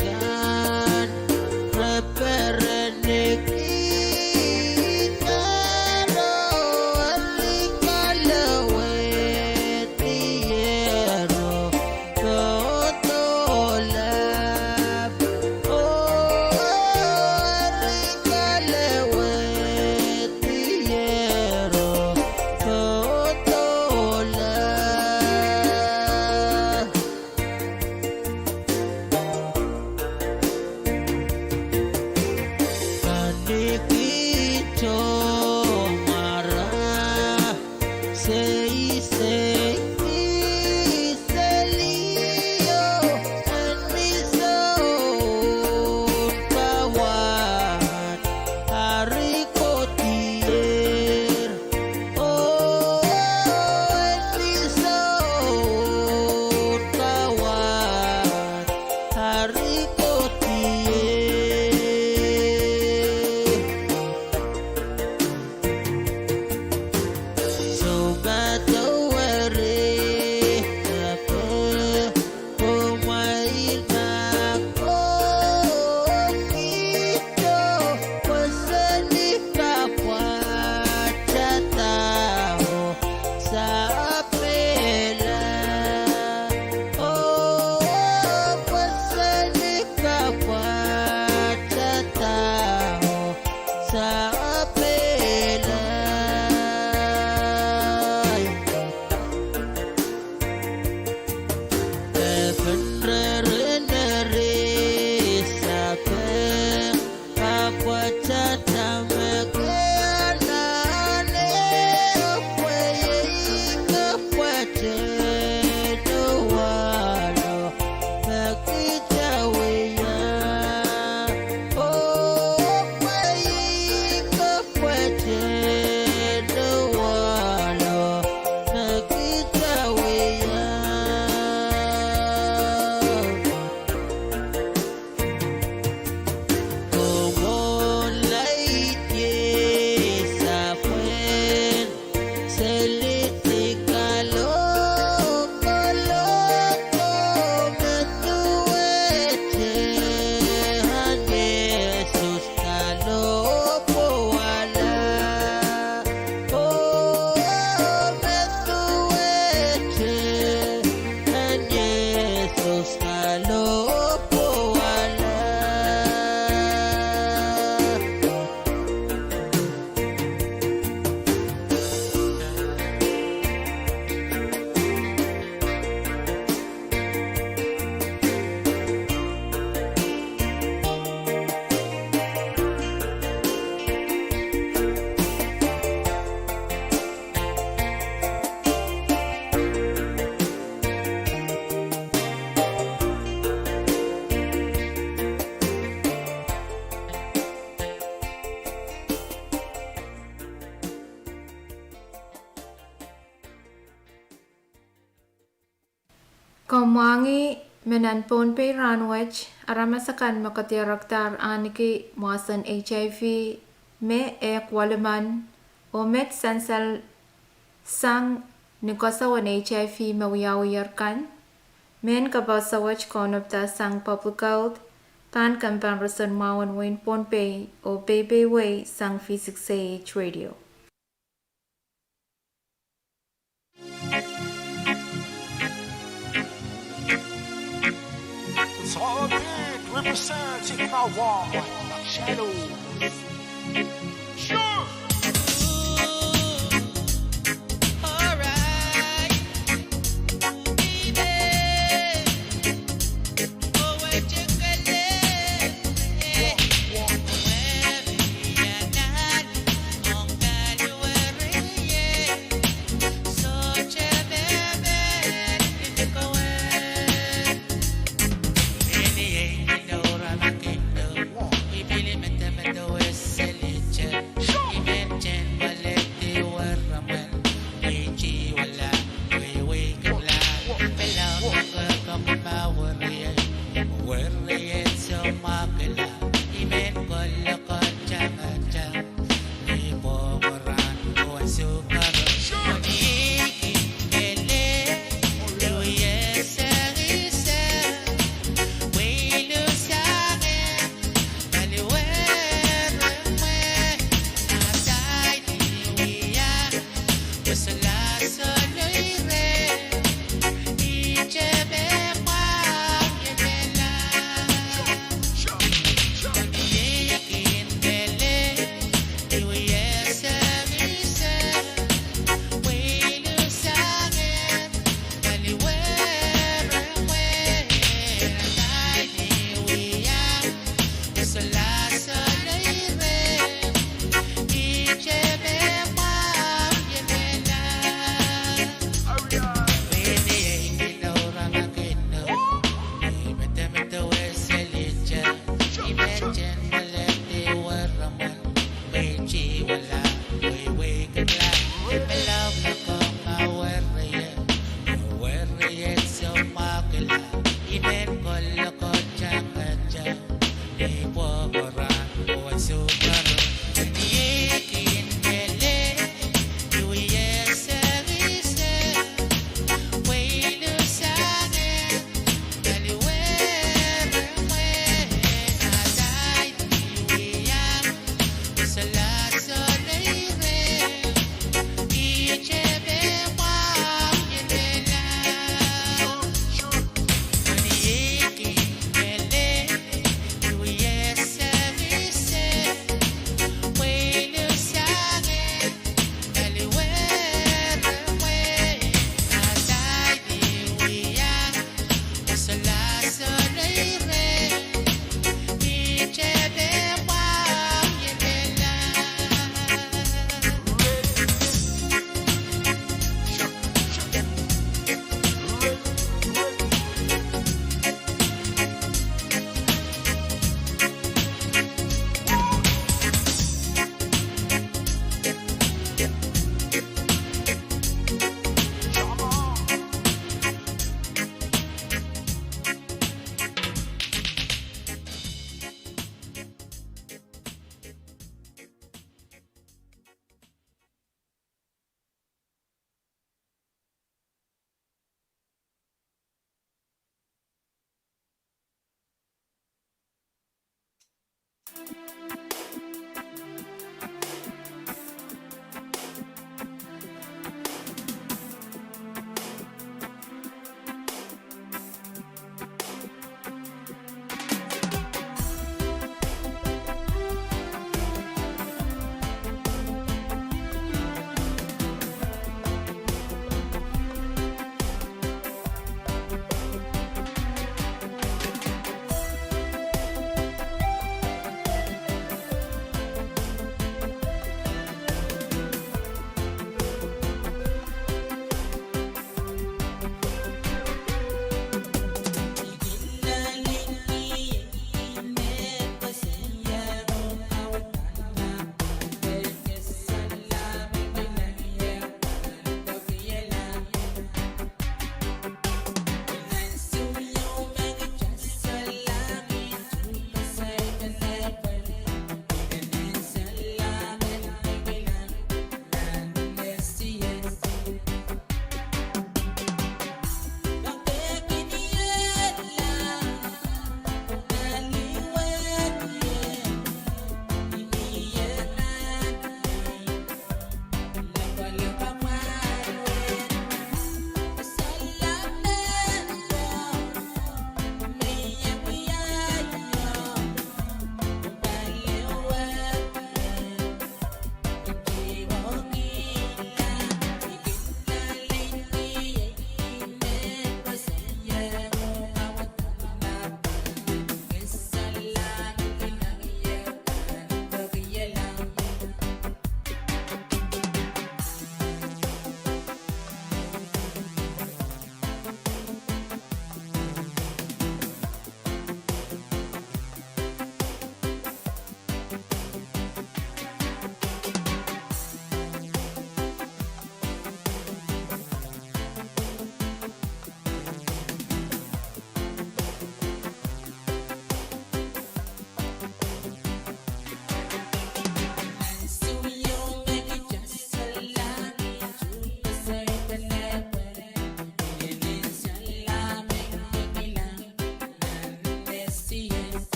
kan, re pereniki naro, eri kalowehdi ero, tohto lap. Oh, eri kalowehdi ero, tohto lap. Kanikihdo mara, sei, sei, sei, selio, en misoun kawad, ari kohdier. Oh, en misoun kawad, ari kohdier. Sounpar doh weri, ape, oh, mwail ma kohdido, pwe seli kapwatadao, sapwela. Oh, pwe seli kapwatadao, sapwela. Epen reriner sape, kapwatadahte me ke anahne, oh pwe iei kapwatehte wahlo me kita wia. Oh, pwe iei kapwatehte wahlo me kita wia. Komw laid ie sapwel, seli di kalohk, oh, me duwehte, ahn Yesus kalohpwuwala. Oh, me duwehte, ahn Yesus kalohpwuwala. Komw mwahngih me nan Pohnpei rahnwet, aramas akan me kedirekdahr ahniki mwahsen HIV me ehk welimen, oh met sansal sang ni koasoan HIV me wiawiher kan, mehn kapehse wet kaunopda sang Public Health, pahn kempen roson mwahu en wehin Pohnpei oh peipeiewe sang V six A H Radio. It's all big representing my war. Shadow. Sure. All right.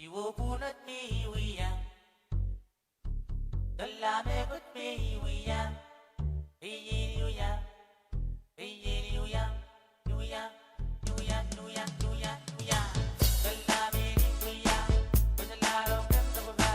Iwo punot mi wia. Dola mehkot mi wia. Iyin wia. Iyin wia. Wia. Wia, wia, wia, wia. Dola mi wia. Dola rokem dola.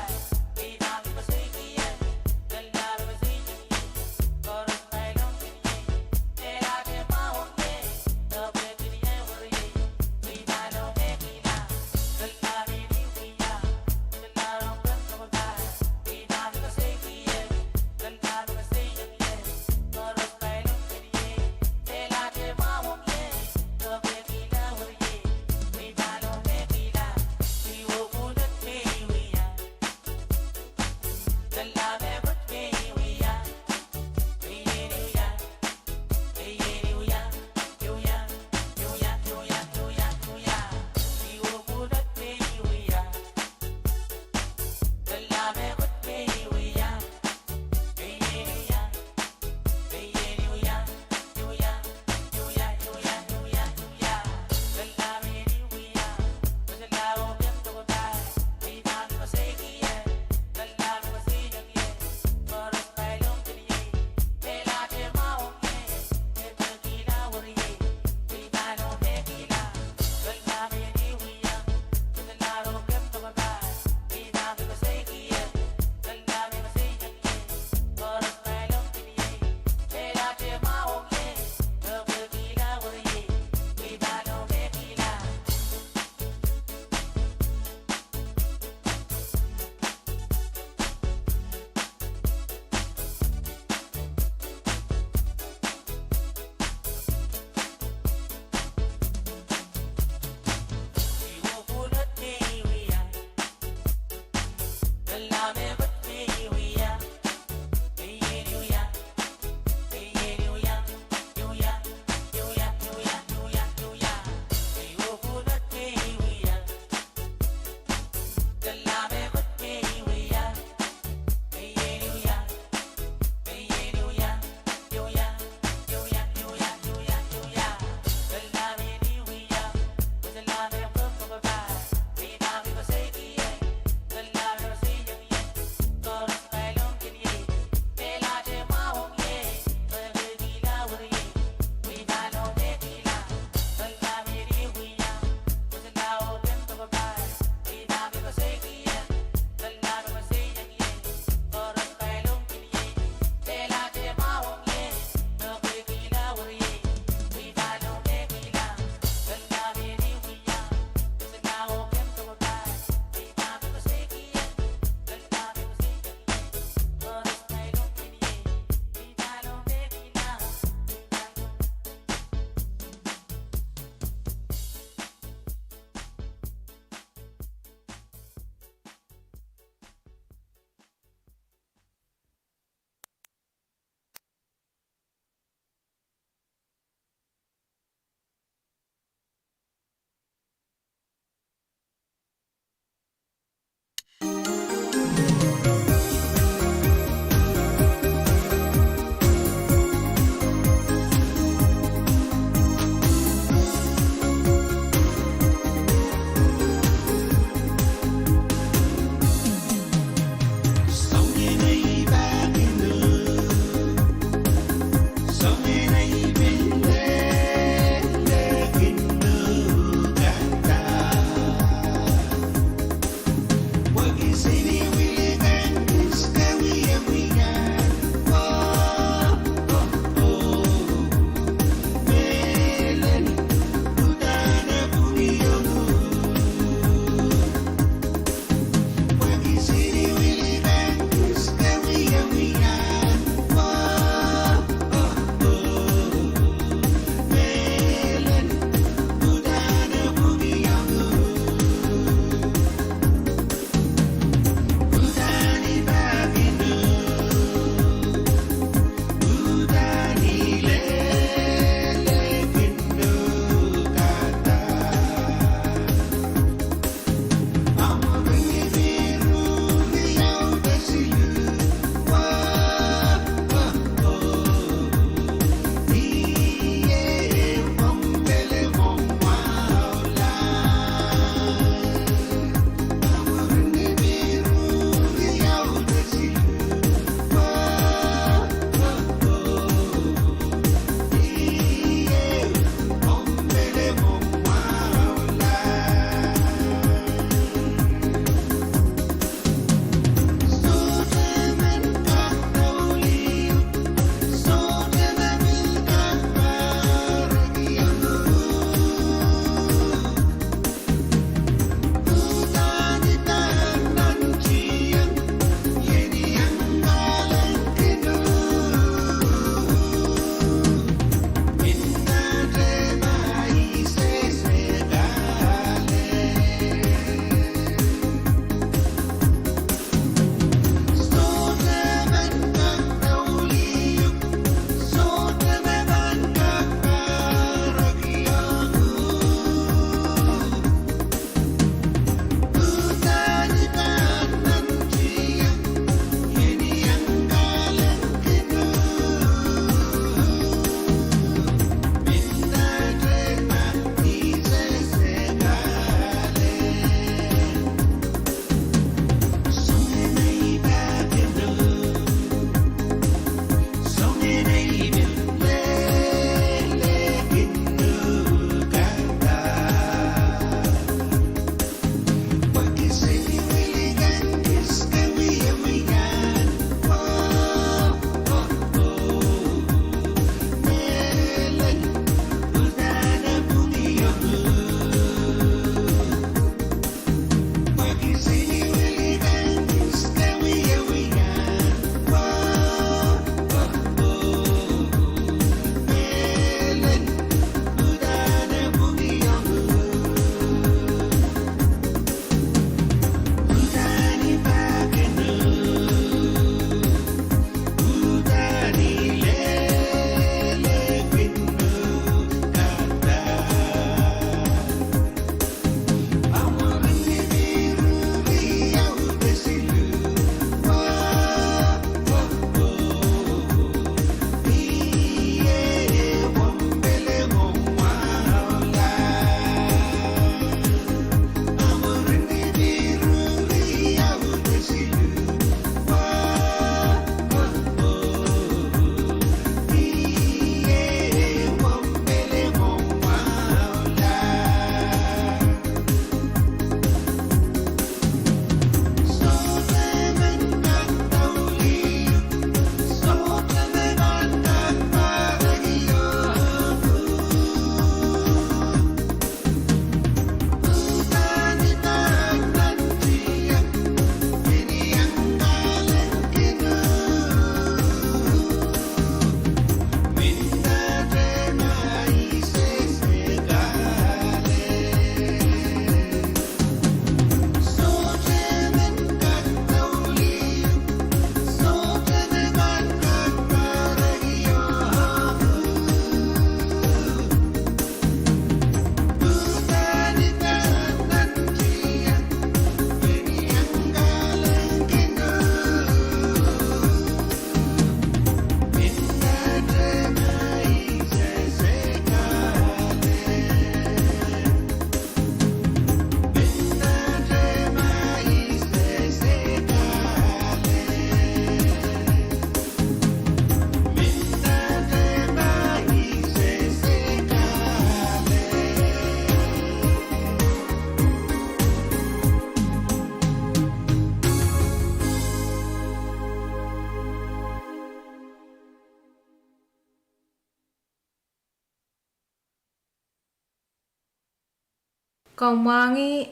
Kamwangih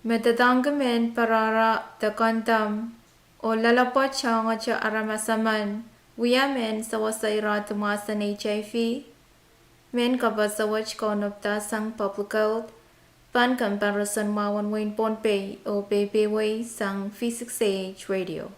me doadoahngki mehn pwarara de kondom oh loalopwoat soangoahte aramas emen wia mehn sewese irehdi mwahsen HIV. Mehn kapehse wet kaunopda sang Public Health, pahn kompoakepahi mwahu en wehin Pohnpei oh peipeidawei sang V six A H Radio.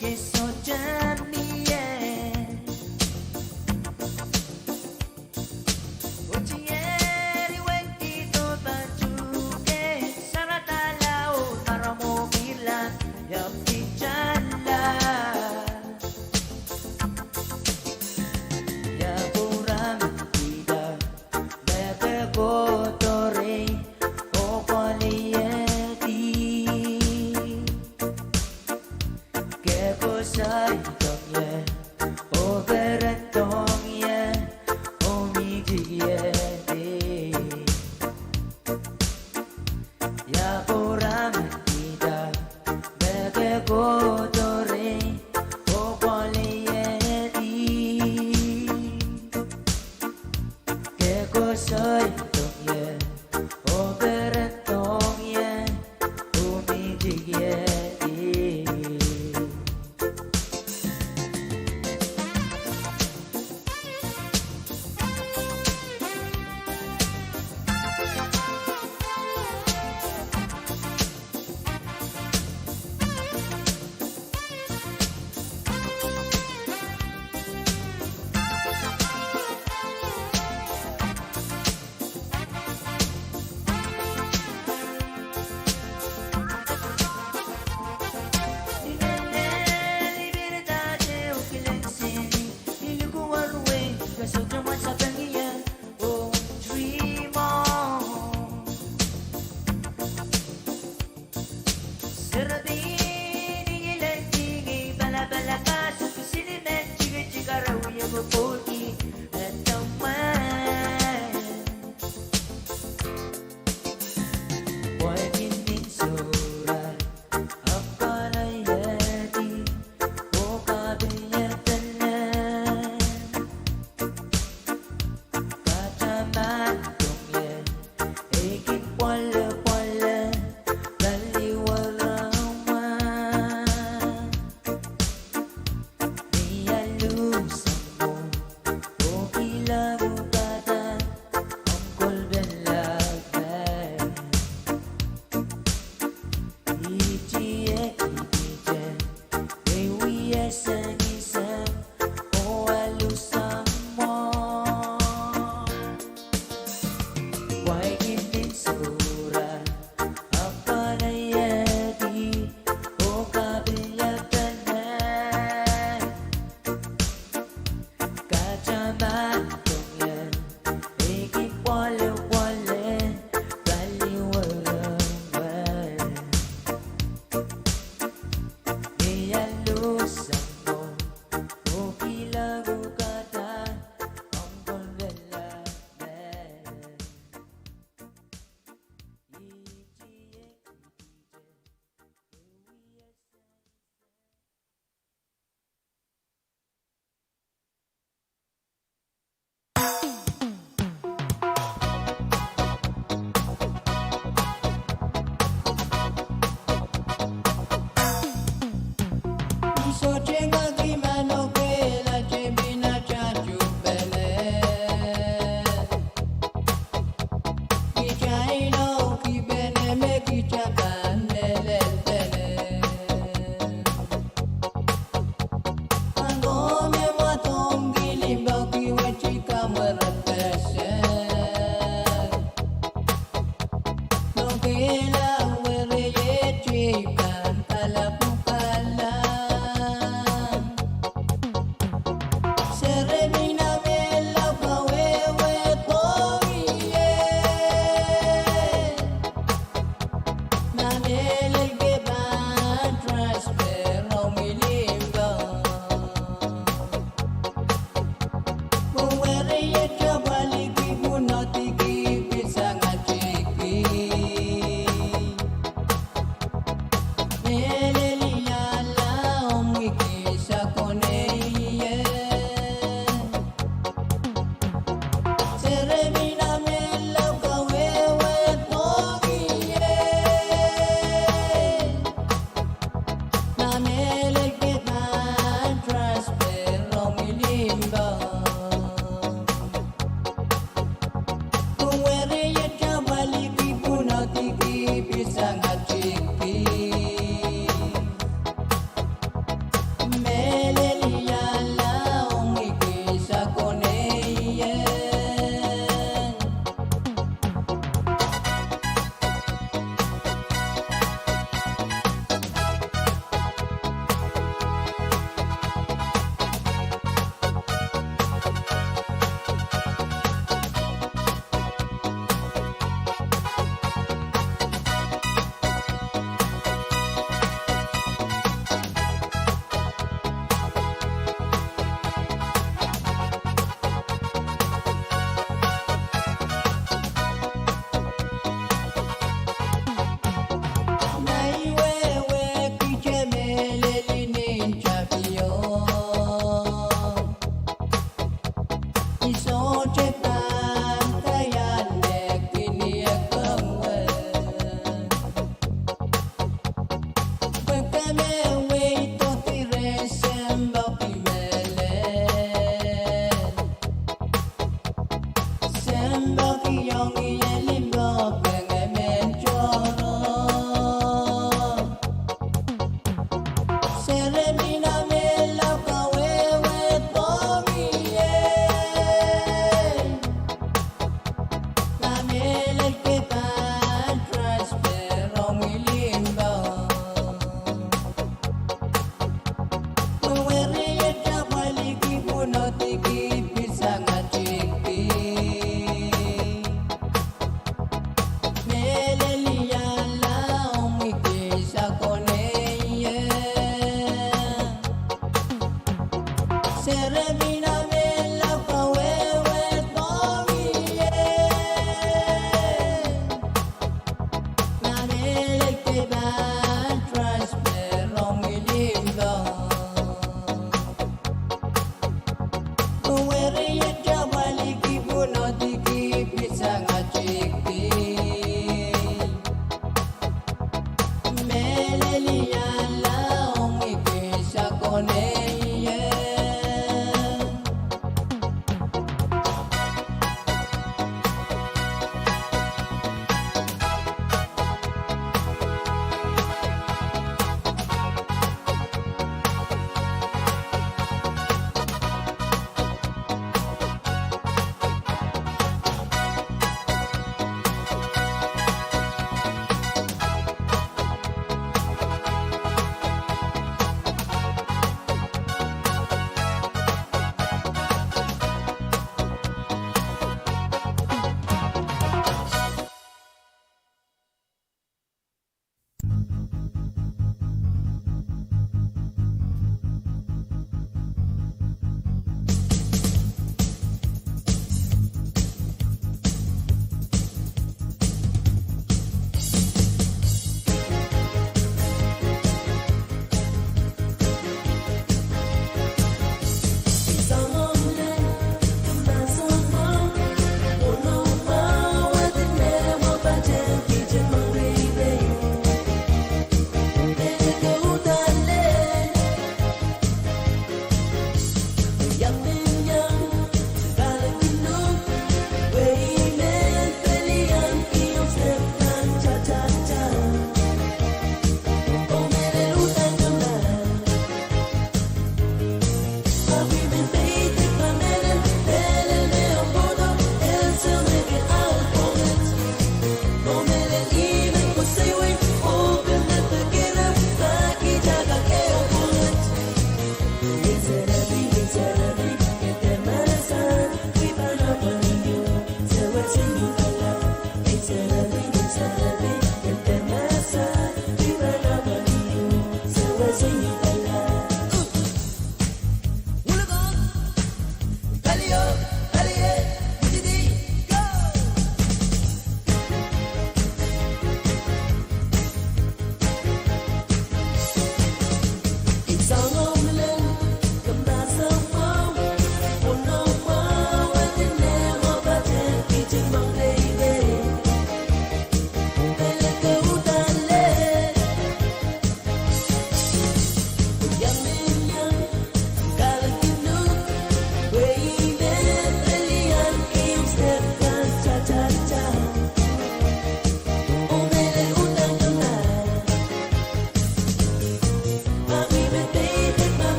Ke sohte mie. Otieri wehdi dohpa tuhke, saradala oh maram oh kilang, ia pitala. Ia pwurehng kihda, me ke kohdo rehi, oh pwaliedi. Ke koasoiaiong ie, oh perendohng ie, oh mihtik ie. Ia pwurehng kihda, me ke kohdo rehi, oh pwaliedi. Ke koasoiaiong ie, oh perendohng ie, oh mihtik ie.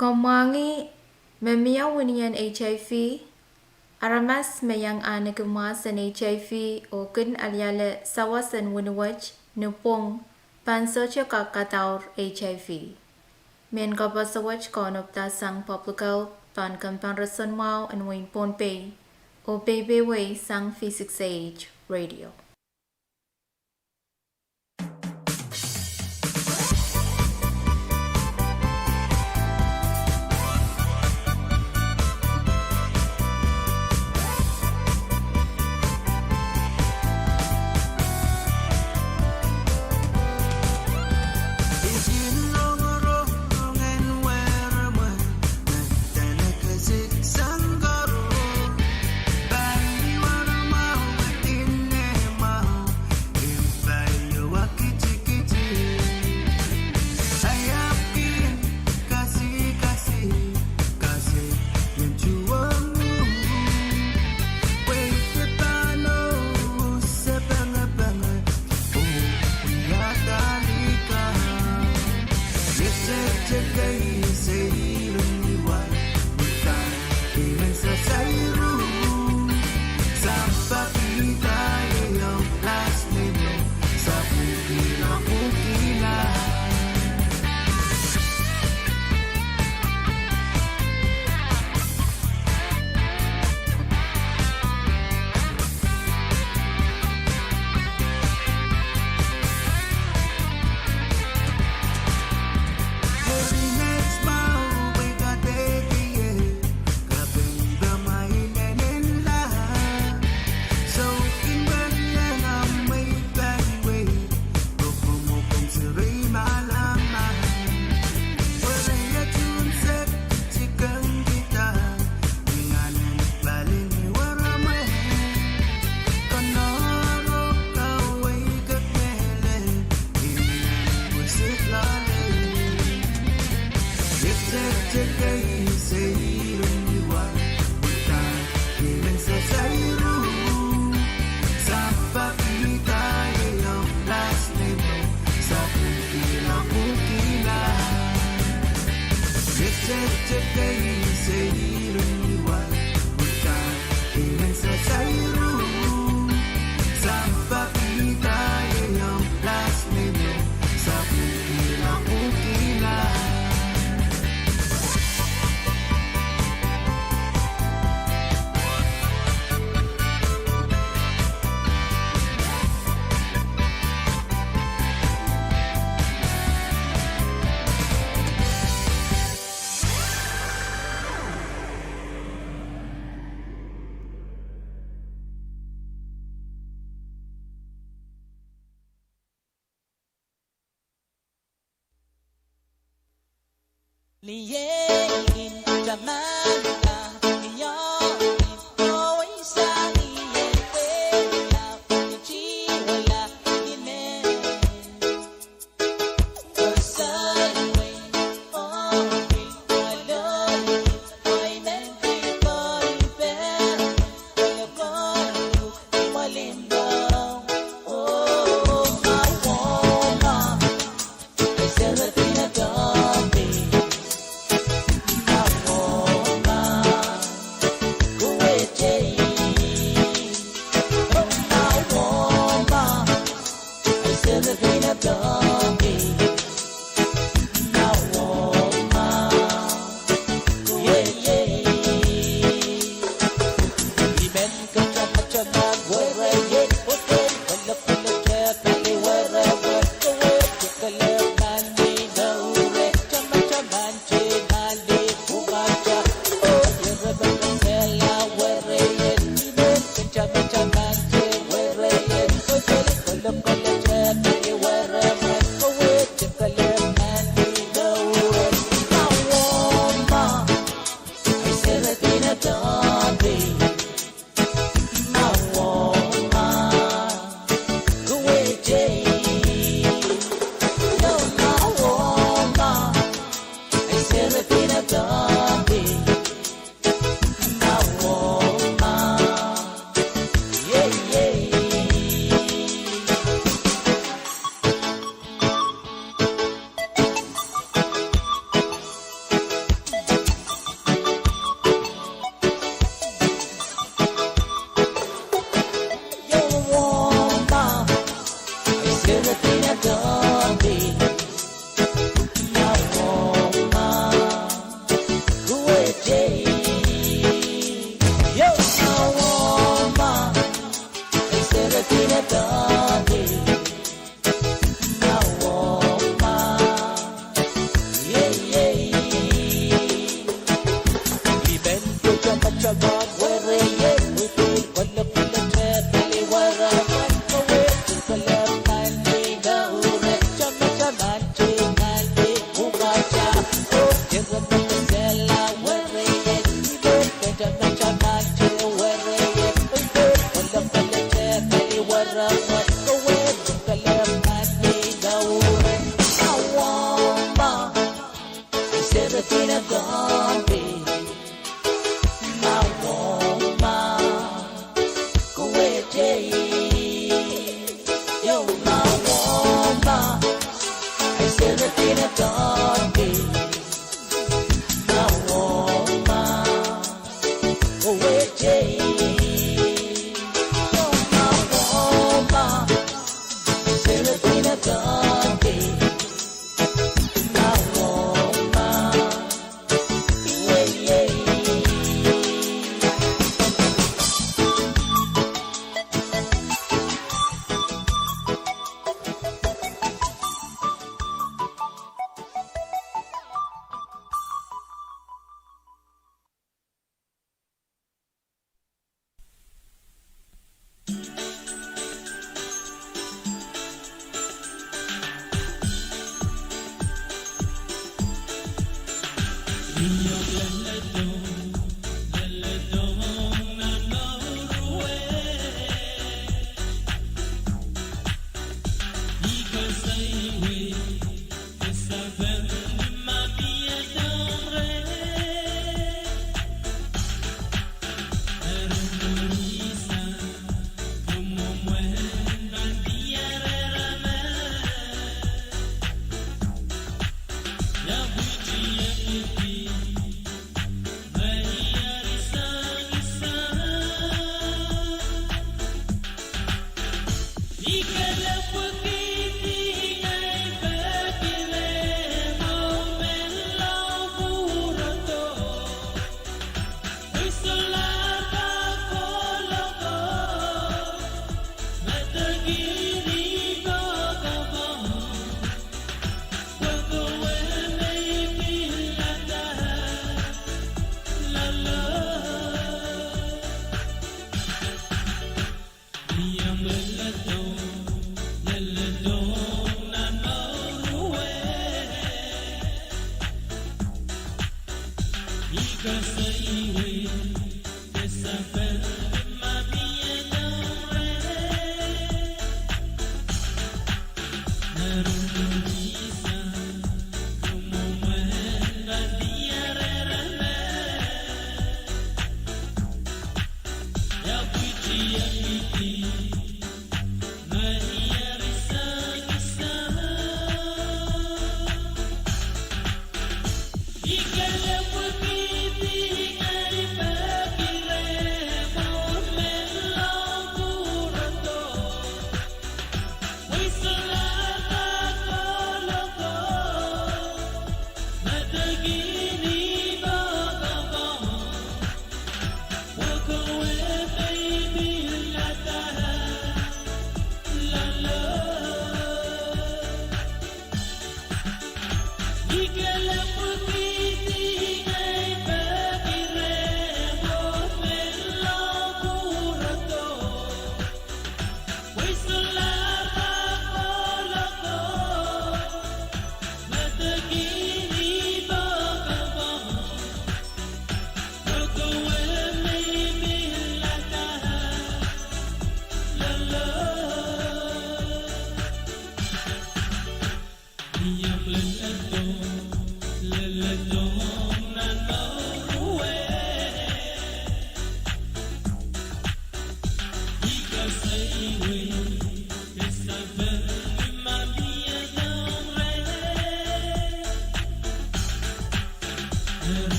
Komw mwahngih me mie wini en HIV? Aramas me iang ahneki mwahs en HIV oh kin aliale sawas en wini wet ni pwung pahn sohte kak kadaur HIV. Mehn koaposo wet kaunopda sang Public Health pahn kompoakepahr en mwahu en wehin Pohnpei oh peipewehi sang V six A H Radio.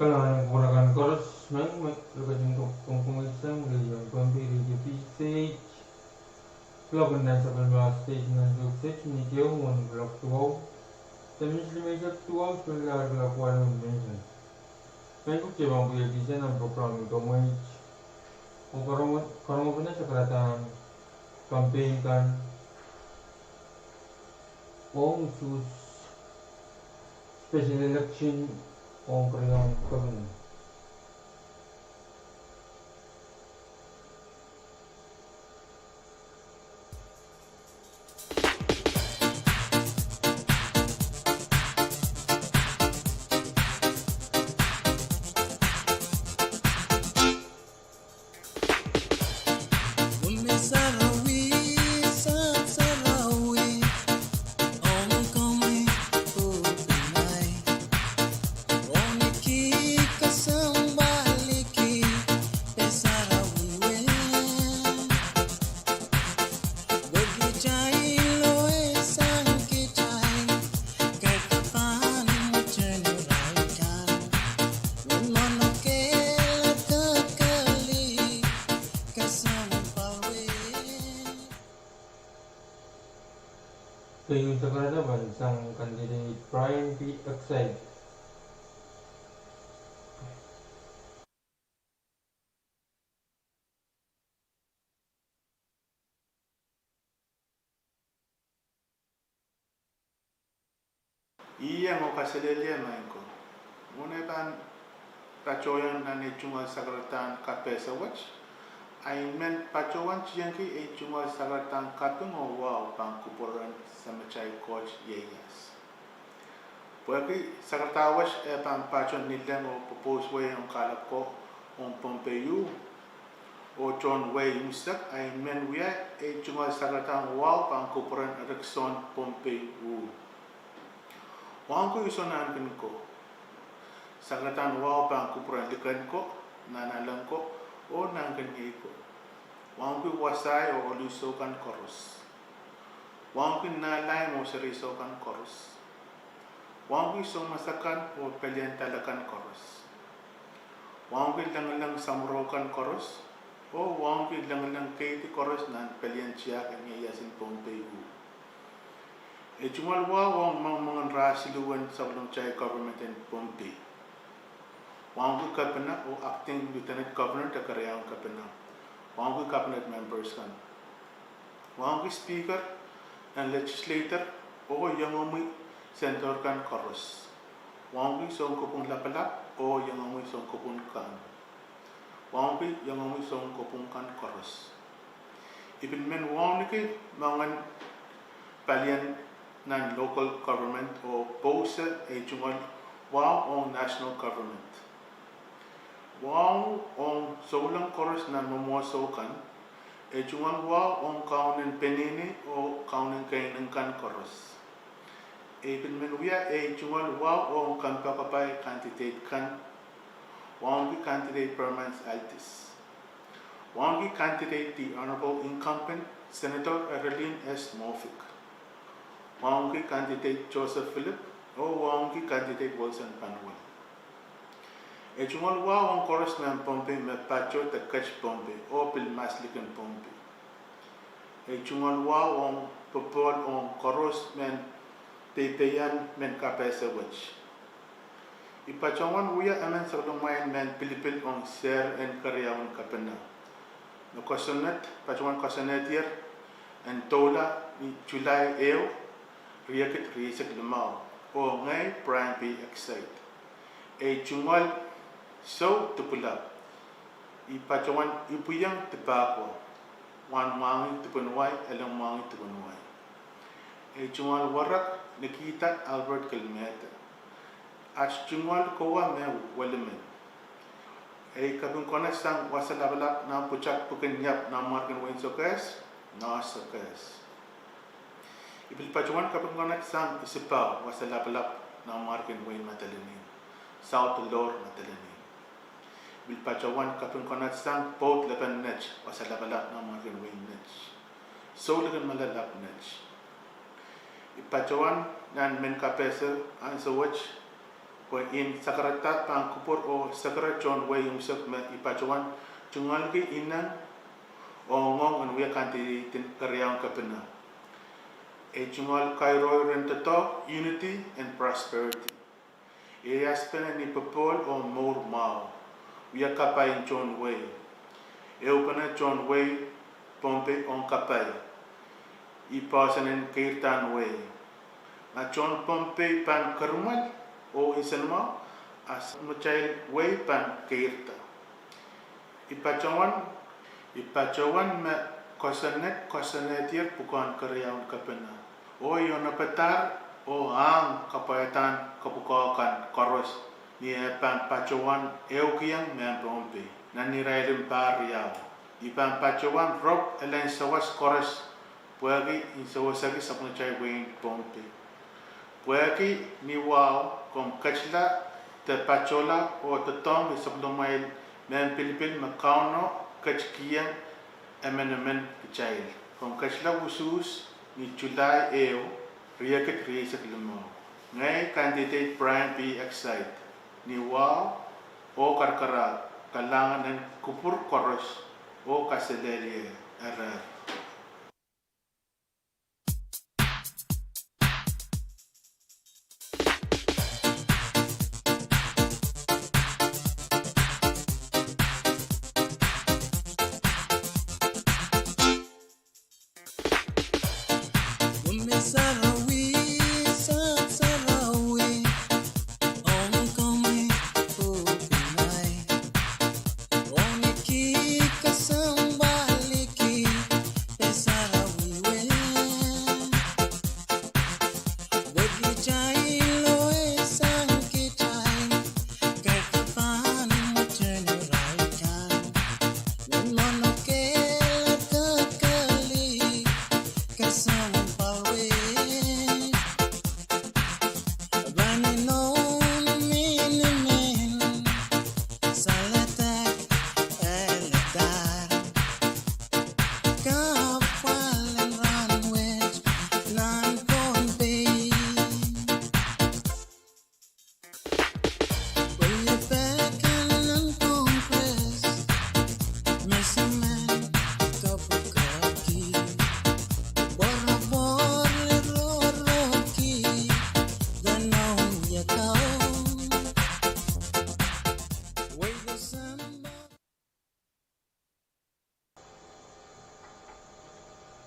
Kalahngan en kupwur akan koaros, me, me, lokaiting ko, pwongpwongoi sang, lelohng Pohnpei Radio P H, kuloak en nan sapwellime station nan Sioux City, ni keieu mwohn kuloak duwau, de minit limeisek duwau, pil lahr kuloak waluh en menseng. Mehn pwukat, I pahn pwurehng kisehn nan program en Komweit, oh karonge, karongepene sakaradahn campaign kan ong usuhs special election ong keriaun governor. Keieun sakaradahn pahn sang candidate Brian P. Exide. Ih iang oh kaselehlie maing ko. Mwohn ei pahn patohwan nan ei tungoal sakaradahn kapehse wet, I men patohwan tiengki ei tungoal sakaradahn kaping oh wahu pahn kupwuren Samatail Koht ieias. Pwehki sakarada wet e pahn patohwan nileng oh pwopwoud wei ong kahlap ko ong Pohnpei uh, oh tohn wehi unsek, I men wia ei tungoal sakaradahn wahu pahn kupwuren Erikson Pohnpei uh. Wauneki unsek nahnken ko. Sakaradahn wahu pahn kupwuren liken ko, nanalek ko, oh nahnken iei ko. Wauneki wasahi oh olisou kan koaros. Wauneki nahlaim oh serisou kan koaros. Wauneki soumas akan oh pelien dal akan koaros. Wauneki lengleng samworo kan koaros, oh wauneki lengleng keidi koaros nan pelien tiahk en ieiasin Pohnpei uh. Ei tungoal wahu ong moangen rahn siluh en sapwellimatail government en Pohnpei. Wauneki kepina oh acting lieutenant governor de keriaun kepina. Wauneki cabinet members kan. Wauneki speaker en legislature oh iengomwi senator kan koaros. Wauneki sounkopwung lapalap oh iengomwi sounkopwung kan. Wauneki iengomwi sounkopwung kan koaros. I pil men wauneki moangen palien nan local government oh pousehla ei tungoal wahu ong national government. Wahu ong souleng koaros nan mwomwohdiso kan, ei tungoal wahu ong kaunen peneinei oh kaunen keinek kan koaros. I pil men wia ei tungoal wahu ong kompoakepahi candidate kan, wauneki candidate Permans Altis. Wauneki candidate the Honorable Incumbent Senator Arlene S. Moffitt. Wauneki candidate Joseph Philip, oh wauneki candidate Wilson Panuel. Ei tungoal wahu ong koaros mehn Pohnpei me patoh de ket Pohnpei oh pil mas likin Pohnpei. Ei tungoal wahu ong popohl ong koaros mehn peipeian mehn kapehse wet. I patohwan wia emen sapwellimwail mehn pilipil ong sehr en keriaun kapina. Me kosonned, patohwan kosonnedier en doula ni July ehu, riekid rieisek limau, oh ngehi Brian P. Excite. Ei tungoal sou Dipwilap. I patohwan ipwiong dipahko, wahnmwahngi dipwen wai, ele mwahngih dipwen wai. Ei tungoal werek Nikita Albert Kilmehte. At tungoal kowa me Welimen. Ei kaping konehsang wasa lapalap nan pwutak pwukin iap nan mwarkin wein Sokehs, Noah Sokehs. I pil patohwan kaping konehsang isipahu wasa lapalap nan mwarkin wein Madolenihmw, South Lower Madolenihmw. I pil patohwan kaping konehsang pwoud lepen Net wasa lapalap nan mwarkin wein Net, Soulik en Malelap Net. I patohwan nan mehn kapehse ansou wet pwe I en sakarada pahn kupwur oh sekere tohn wehi unsek me I patohwan tungoalki ineng oh ngoang en wia kandideidin keriaun kapina. Ei tungoal kairoir en doadoahk Unity and Prosperity. Ei aspene ni popohl oh mour mwahu, wia kapai en tohn wehi. Ehupene tohn wehi Pohnpei ong kapai. I poahsoan en keirdahn wehi. Ma tohn Pohnpei pahn kerimwel oh nsenamwahu, a sapwellimatail wehi pahn keirda. I patohwan, I patohwan me kosonned, kosonnedier pwukoahn keriaun kapina, oh I onopadahr oh ahng kapwaiadahn kapwukoa kan koaros ni eh pahn patohwan ehukihong mehn Pohnpei nan irail en pahr riau. I pahn patohwan rop elen sawas koaros pwehki I en sewesehki sapwellimatail wehin Pohnpei. Pwehki ni wahu komw ketila de patohla oh doadoahngki sapwellimwail mehn pilipil me Kauno ketikihong emenemen kitail. Komw ketila usuhs ni July ehu, riekid rieisek limau. Ngehi kandidet Brian P. Excite, ni wahu oh karakarahk, kalahngan en kupwur koaros oh kaselehlie erehr.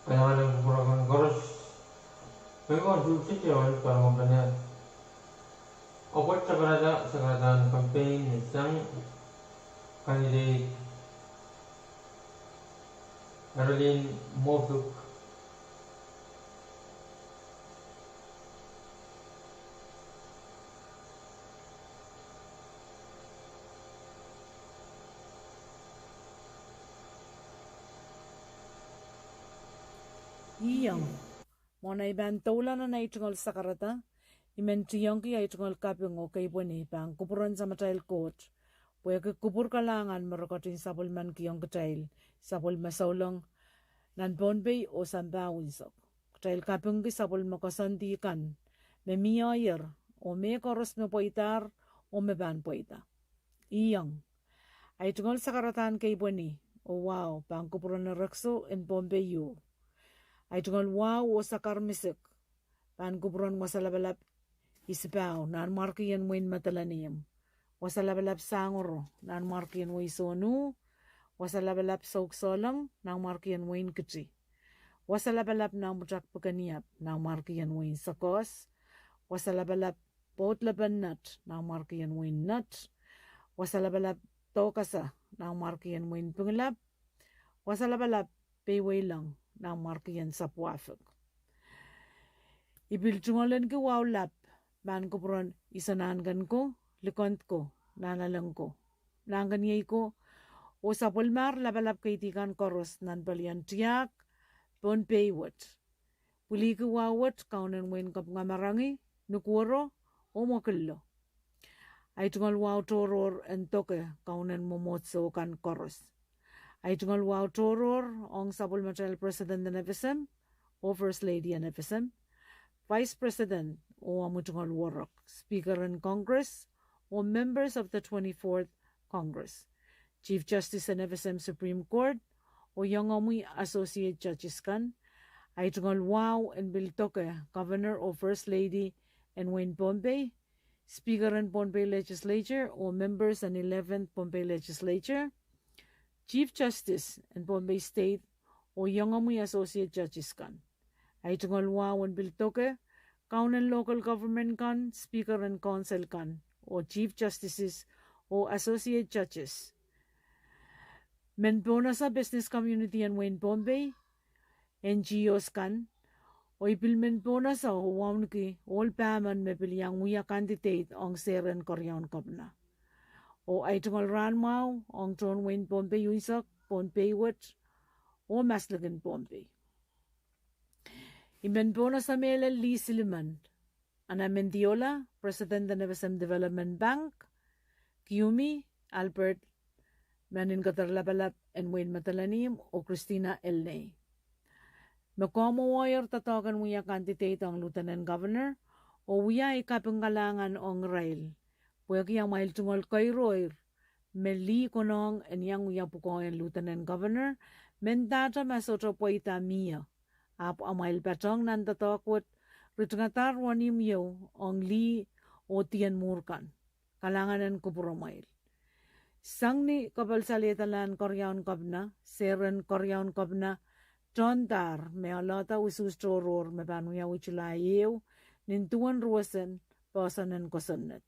Kalahngan en kupwur kan koaros. Pil kan tuhti te ol pahn pene. Okwet sakarada, sakaradahn campaign me sang candidate Erlin Mofuk. Iong. Mwohn ei pahn doula nan ei tungoal sakarada, I men tiongki ei tungoal kaping oh keipweni pahn kupwuren Samatail Koht, pwehki kupwur kalahngan me re ketin sapwellimankihong kitail, sapwellime souleng nan Pohnpei oh sampah unsek. Kitail kapingki sapwellime koasoandi kan me mie, oh mehkoaros me pweidahr oh me pahn pweida. Iong. Ei tungoal sakaradahn keipweni oh wahu pahn kupwuren erekiso en Pohnpei iou. Ei tungoal wahu oh sakar misik pahn kupwuren wasa lapalap Isipau, Nanmwarkien Wein Madolenihmw. Wasa Lapalap Sangoro, Nanmwarkien Wein Sonu. Wasa Lapalap Souksohleng, Nanmwarkien Wein Kiti. Wasa Lapalap Nanpwutak Pikeniap, Nanmwarkien Wein Sokehs. Wasa Lapalap Pwoudlepen Nat, Nanmwarkien Wein Nat. Wasa Lapalap Doukasa, Nanmwarkien Wein Pingelap. Wasa Lapalap Peiweileng, Nanmwarkien Sapwuafik. I pil tungoalenki wahu lap pahn kupwuren Iso Nahnken ko, Likend ko, Nahnalek ko, Nahnkeniei ko, oh sapwellimahr lapalap keidi kan koaros nan palien tiahk Pohnpei wet. Pwilikihdi wahu wet Kaunen Wein Kapinga Marangi, Nukuoro, oh Mwokillo. Ahi tungoal wahu tohrohr en doke Kaunen mwomwohdiso kan koaros. Ahi tungoal wahu tohrohr ong sapwellimatail President en FSM, oh First Lady en FSM, Vice President, oh omwi tungoal worok, Speaker en Congress, oh members of the twenty-fourth Congress, Chief Justice en FSM Supreme Court, oh iangomwi Associate Judges kan. Ahi tungoal wahu en pil doke Governor oh First Lady en Wein Pohnpei, Speaker en Pohnpei Legislature oh members en eleventh Pohnpei Legislature, Chief Justice en Pohnpei State, oh iangomwi Associate Judges kan. Ahi tungoal wahu en pil doke Kaunen Local Government kan, Speaker en Council kan, oh Chief Justices, oh Associate Judges. Men pohnese business community en Wein Pohnpei, NGOs kan, oh I pil men pohnese oh wauneki ohl pahmen me pil iang wia candidate ong sehr en keriaun kepina. Oh ahi tungoal rahnmwahu ong tohn Wein Pohnpei unsek, Pohnpei wet, oh maslikin Pohnpei. I men pohnese mehlel lih silimen: Anna Mendiola, President en FSM Development Bank; Kiumi Albert, Manin Keder Lapalap en Wein Madolenihmw; oh Christina Elnei. Me komwoweier doadoahk en wia candidate ong Lieutenant Governor, oh wia ei kaping kalahngan ong irail pwehki amwail tungoal keiroir me lih konehng en iang wia pwukoa en Lieutenant Governor, mendahte ma sohte pweida mie, ahpw amwail patohng nan doadoahk wet ritingadahr wenihmw ieu ong lih oh dien mwuhr kan. Kalahngan en kupwuromwail. Sang ni kapwal salehdalahn keriaun kepina, sehr en keriaun kepina tohndahr me alohda usuhs tohrohr me pahn wiawi July ehu, nin duwen ruwesen poahsoan en kosonned.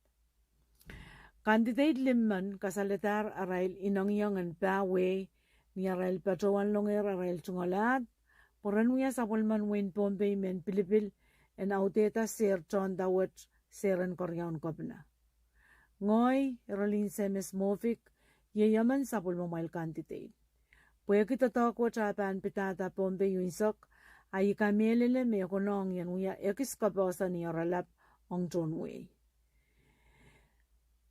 Candidate limmen kasalehdahr arail inengieng en pah wehi ni arail patohwan longer arail tungoal ahd pwe ren wia sapwellimen Wein Pohnpei mehn pilipil en audehda sehr tohnda wet, sehr en keriaun kepina. Ngehi, Eralin Semes Mofik, iei emen sapwellimamwail candidate. Pwehki doadoahk wet ah pahn pidada Pohnpei unsek, ahi kamehlele me e konehng en wia ekis koapohse ni oaralap ong tohn wehi.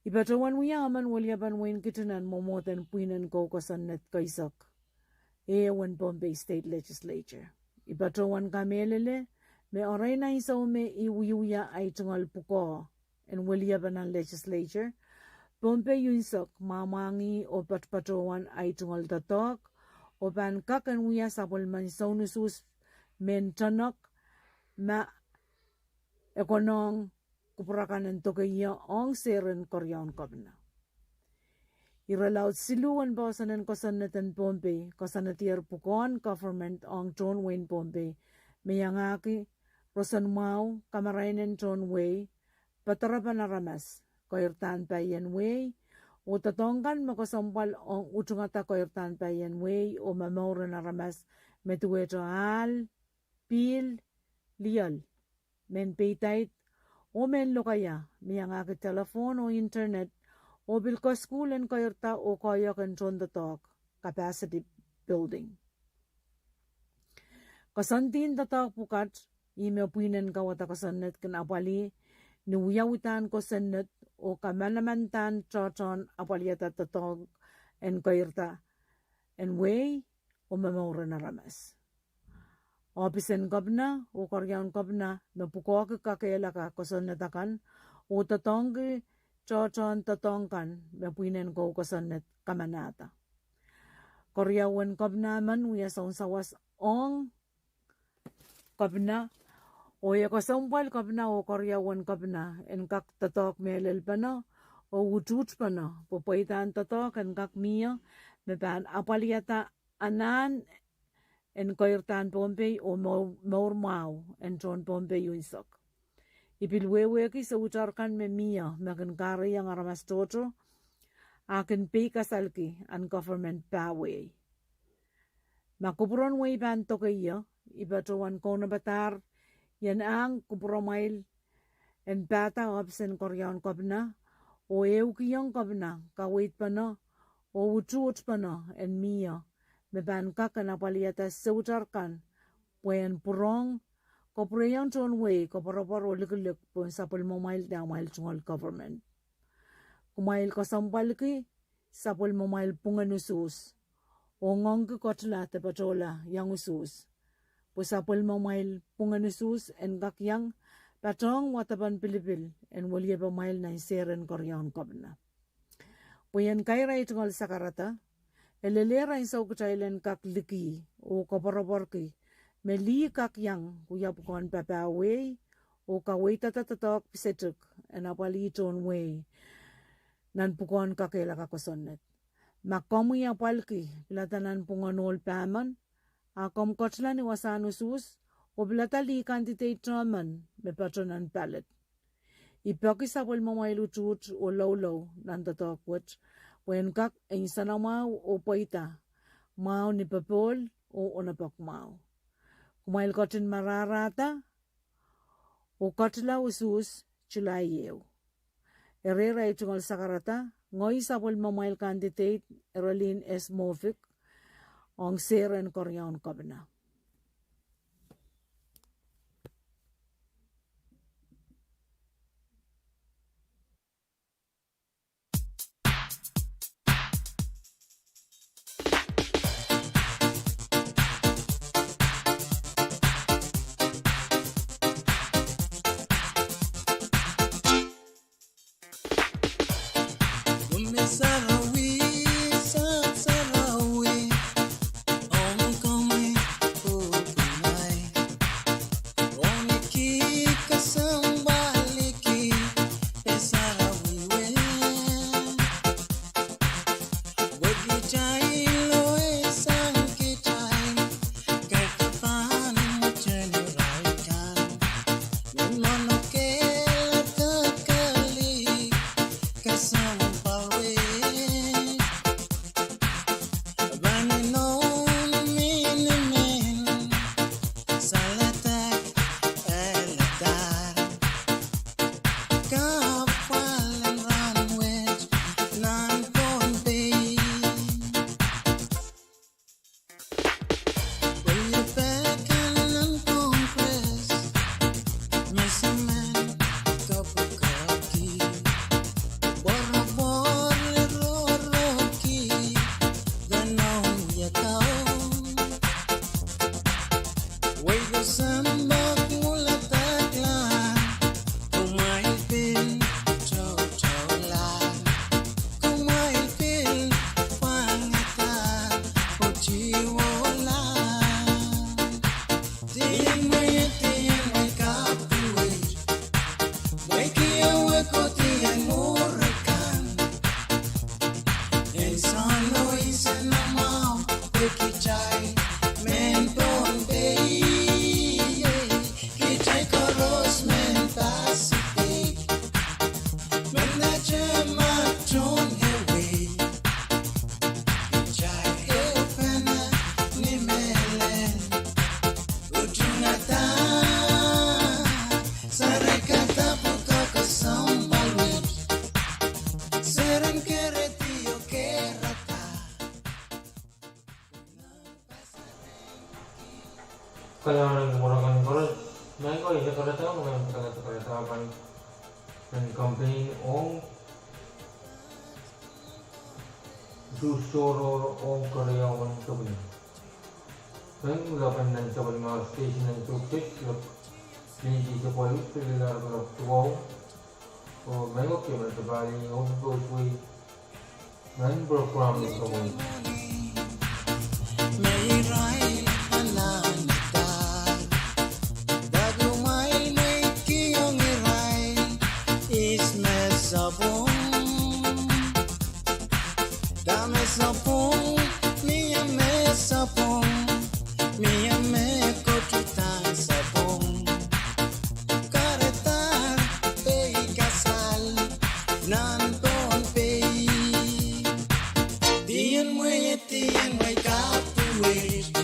I patohwan wia emen weliepen Wein Kiti nan mwomwohden pwihn en kou kosonned keisek ehu en Pohnpei State Legislature. I patohwan kamehlele me erein ansou me I wiewia ahi tungoal pwukoa en weliepe nan Legislature, Pohnpei unsek mwahmwangih oh patopatohwan ahi tungoal doadoahk oh pahn kak en wia sapwellimen sounusuhs mehn tonek ma e konehng kupwur akan en doke ie ong sehr en keriaun kepina. Irelaud siluh en poahsoan en kosonned en Pohnpei koasoanedier pwukoahn government ong tohn Wein Pohnpei, me iangahki roson mwahu, kamarain en tohn wehi, poadoarepen aramas, keirdahnpaien wehi, oh doadoahk kan me kesempwal ong utungada keirdahnpaien wehi oh momour en aramas, me duwehte ahl, pihl, lioal, mehn peidaid, oh mehn lokaia, me iangahki telephone oh internet, oh pil kasukuhl en keirda oh koahiek en tohndoadoahk, capacity building. Koasoandien doadoahk pwukat ih me pwihn en kauwada kosonned kin apwalih ni wiawidahn kosonned oh kamanamanadahn tohtohn apwaliada doadoahk en keirda en wehi oh momour en aramas. Ohpis en kepina oh keriaun kepina me pwukoahki kakehlaka kosonned akan oh doadoahngki tohtohn doadoahk kan me pwihn en kou kosonned kamanahda. Keriau en kepina men wia sounsawas ong kepina Oh e kesempwal kepina oh keriau en kepina en kak doadoahk mehlelpene oh utuhtpene, pwe pweidahn doadoahk en kak mie me pahn apwalihada anahn en keirdahn Pohnpei oh mour, mour mwahu en tohn Pohnpei unsek. I pil wehwehki soutar kan me mie me kin kahrehiong aramas tohto, a kin peikasalki ahn government pahwei. Ma kupwuren wehi pahn doke ie, I patohwan kaunopada ien ahng kupwuromwail en pahda ohpis en keriaun kepina, oh ehukihong kepina kaweidpene oh utuhtpene en mie me pahn kak en apwalihada soutar kan pwe en pwurehng, kopwurehiong tohn wehi koapworopwor oh likilik pohn sapwellimamwail de amwail tungoal government. Kumwail kesempwalki sapwellimamwail pwungen usuhs, oh ngoangki ketila de patohla iang usuhs, pwe sapwellimamwail pwungen usuhs en kak iang patohng wadepen pilipil en weliepamwail nan sehr en keriaun kepina. Pwe ien kair ahi tungoal sakarada, e lelehr ansou kitail en kak liki oh koapworopworki me lih kak iang wia pwukoahn papah wehi oh kaweidada doadoahk pisetik en apwalih tohn wehi nan pwukoahn kakehlaka kosonned. Ma komwi apwalki pilada nan pwungen ohl pahmen, a komw ketila ni wasahn usuhs oh pilada lih candidate emen me patoh nan ballot. I peki sapwellimamwail utuht oh loulou nan doadoahk wet pwe en kak en nsenamwahu oh pweida mwahu ni popohl oh onopek mwahu. Kumwail ketin mararahda oh ketila usuhs July ehu. Eri ahi tungoal sakarada, ngehi sapwellimamwail candidate Erelin S. Mofik ong sehr en keriaun kepina. Kalahngan en kupwuramwail koaros, me ko iei kahrehda, me ko iei kahrehda pahn, pahn campaign ong usuhs tohrohr ong keriaun kepina. Me ko iei pahn nan sapwellime station en Duke State, lok, lindi sapwellime, pil lap lok duwau. Oh me ko iei pahn sapwellime, oh, oh, oh, nan program ni sohte. Mei irail anahne dahr, dah kumwail nan Pohnpei. Dien mweie, dien mweikapwuwet,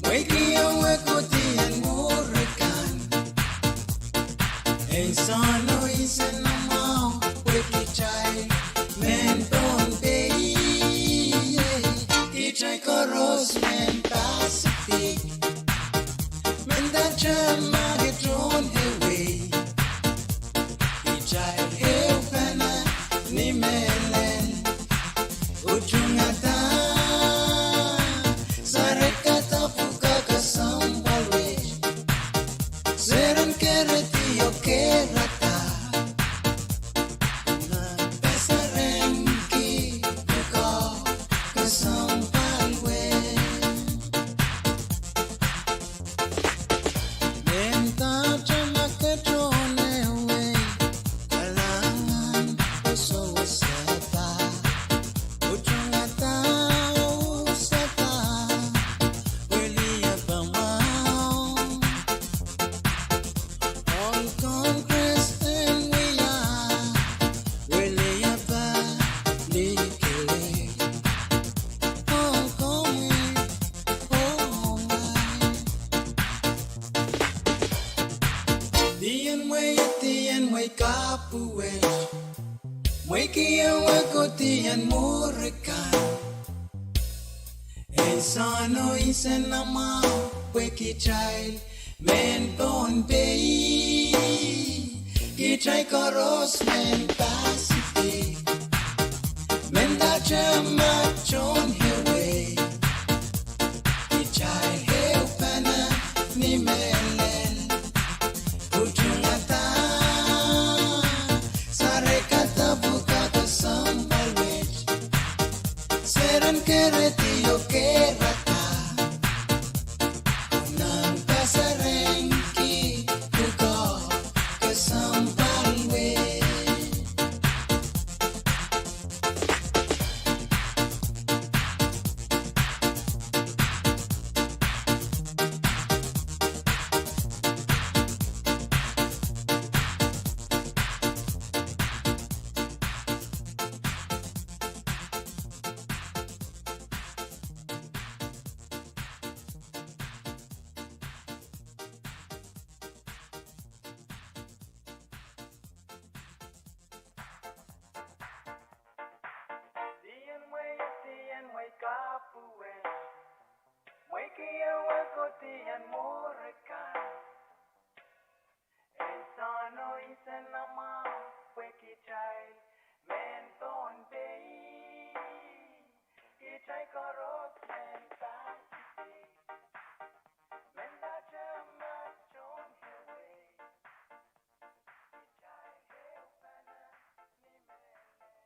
mweiki eweko dien mwuri kan. Ansou ise namwahu pwe kitail mehn Pohnpei, kitail koaros mehn Pacific. Mendahte ma ke tohn ehuehu, kitail ehupene ni mehlel. Utungada, sarekada pwukoa kesempwal wet. Seren kerehdi oh keirada, nan pasarenki pwukoa kesempwal wet. Mendahte ma ke tohn ehuehu, kalahngan oh sewesehda. Utungada oh sehda, weliape mwahu. Ong Congress en wia, weliape ni kele. Ong komwi, ong ngehi. Dien mweie, dien mweikapwuwet, mweiki eweko dien mwuri kan. Ansou ise namwahu pwe kitail mehn Pohnpei, kitail koaros mehn Pacific. Mendahte ma ke tohn ehuehu, kitail ehupene ni mehlel. Utungada, sarekada pwukoa kesempwal wet. Seren kerehdi oh keirada, nan pasarenki pwukoa kesempwal wet. Dien mweie, dien mweikapwuwet, mweiki eweko dien mwuri kan. Ansou ise namwahu pwe kitail mehn Pohnpei, kitail koaros mehn Pacific. Mendahte ma ke tohn ehuehu, kitail ehupene ni mehlel.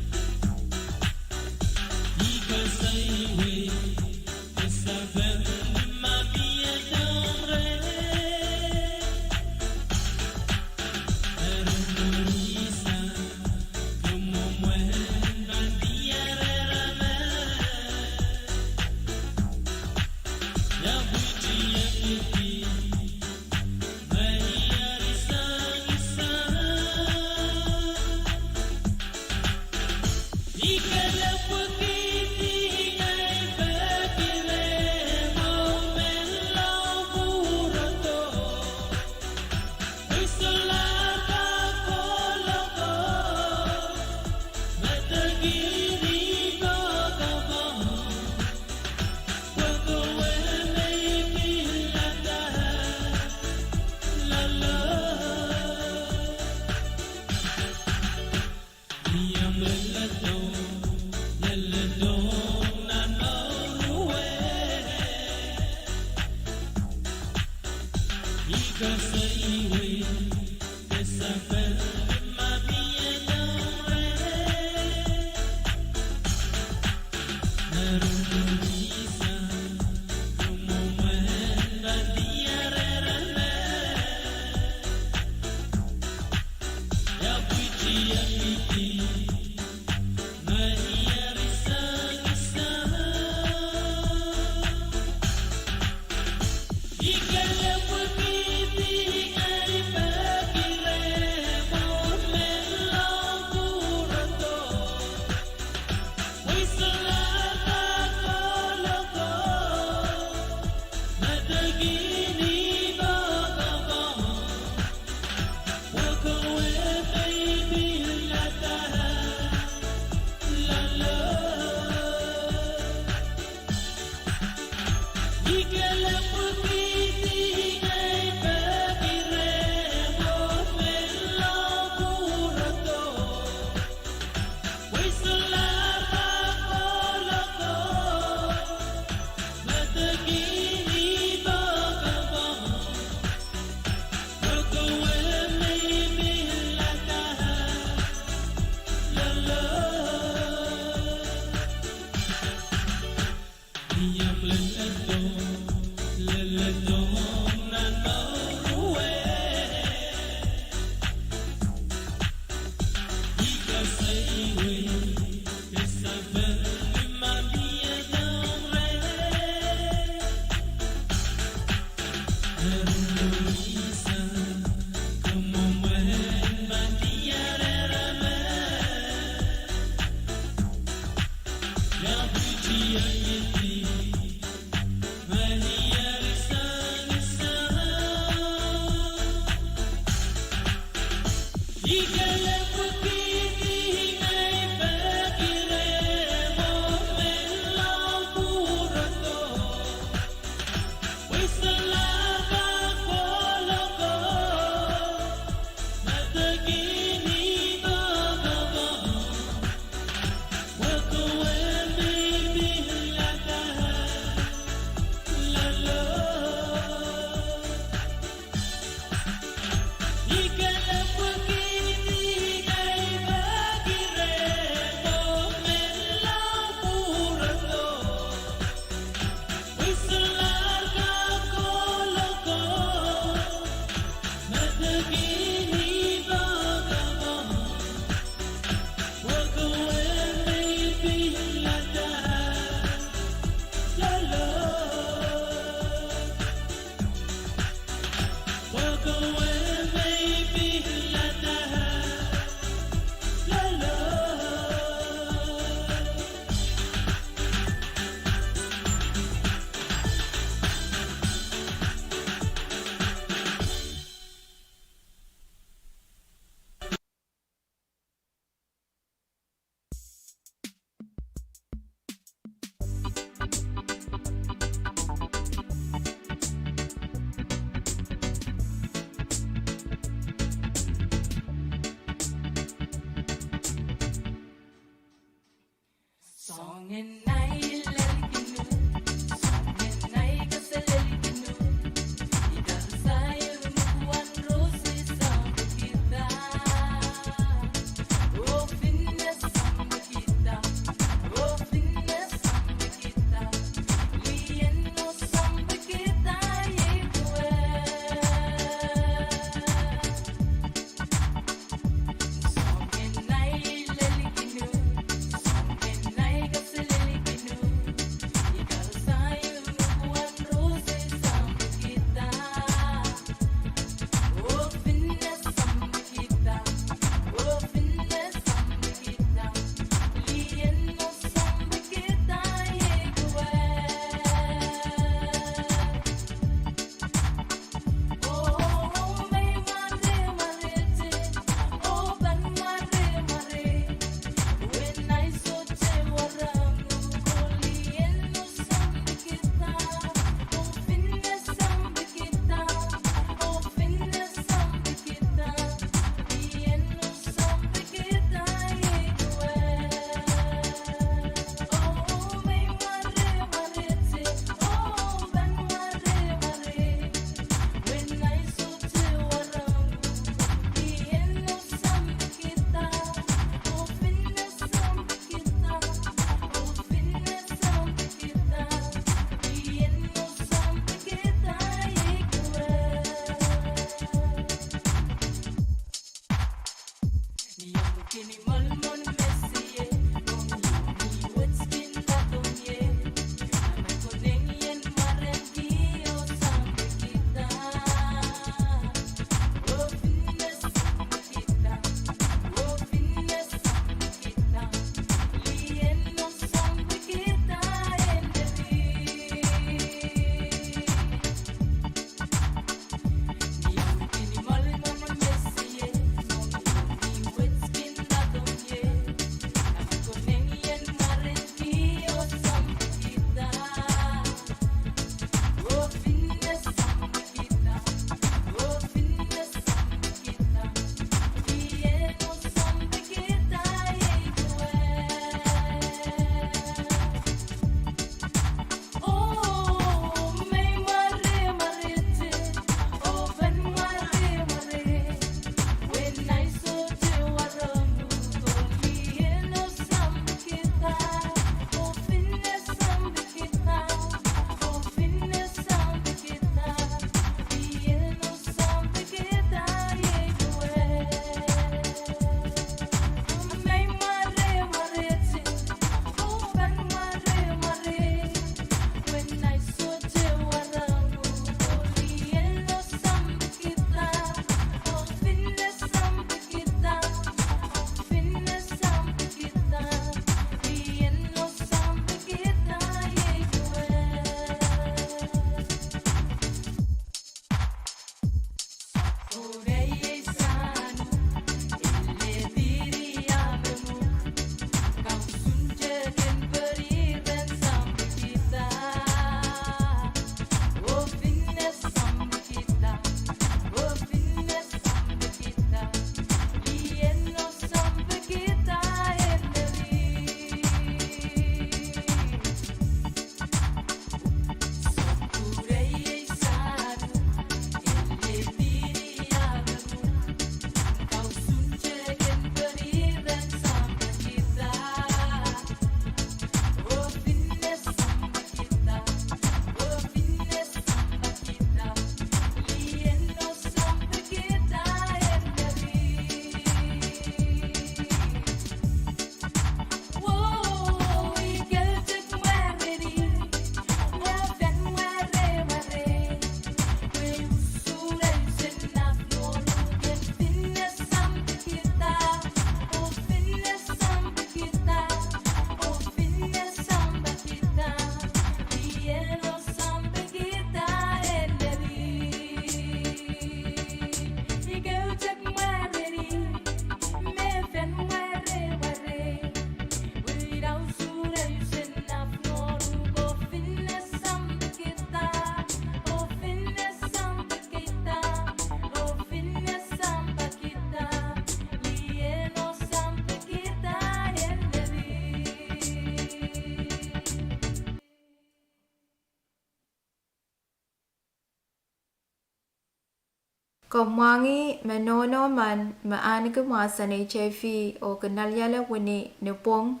Ke mwahngih me nohno men me ahneki mwahsen HIV oh kin aliala wini ni pwung,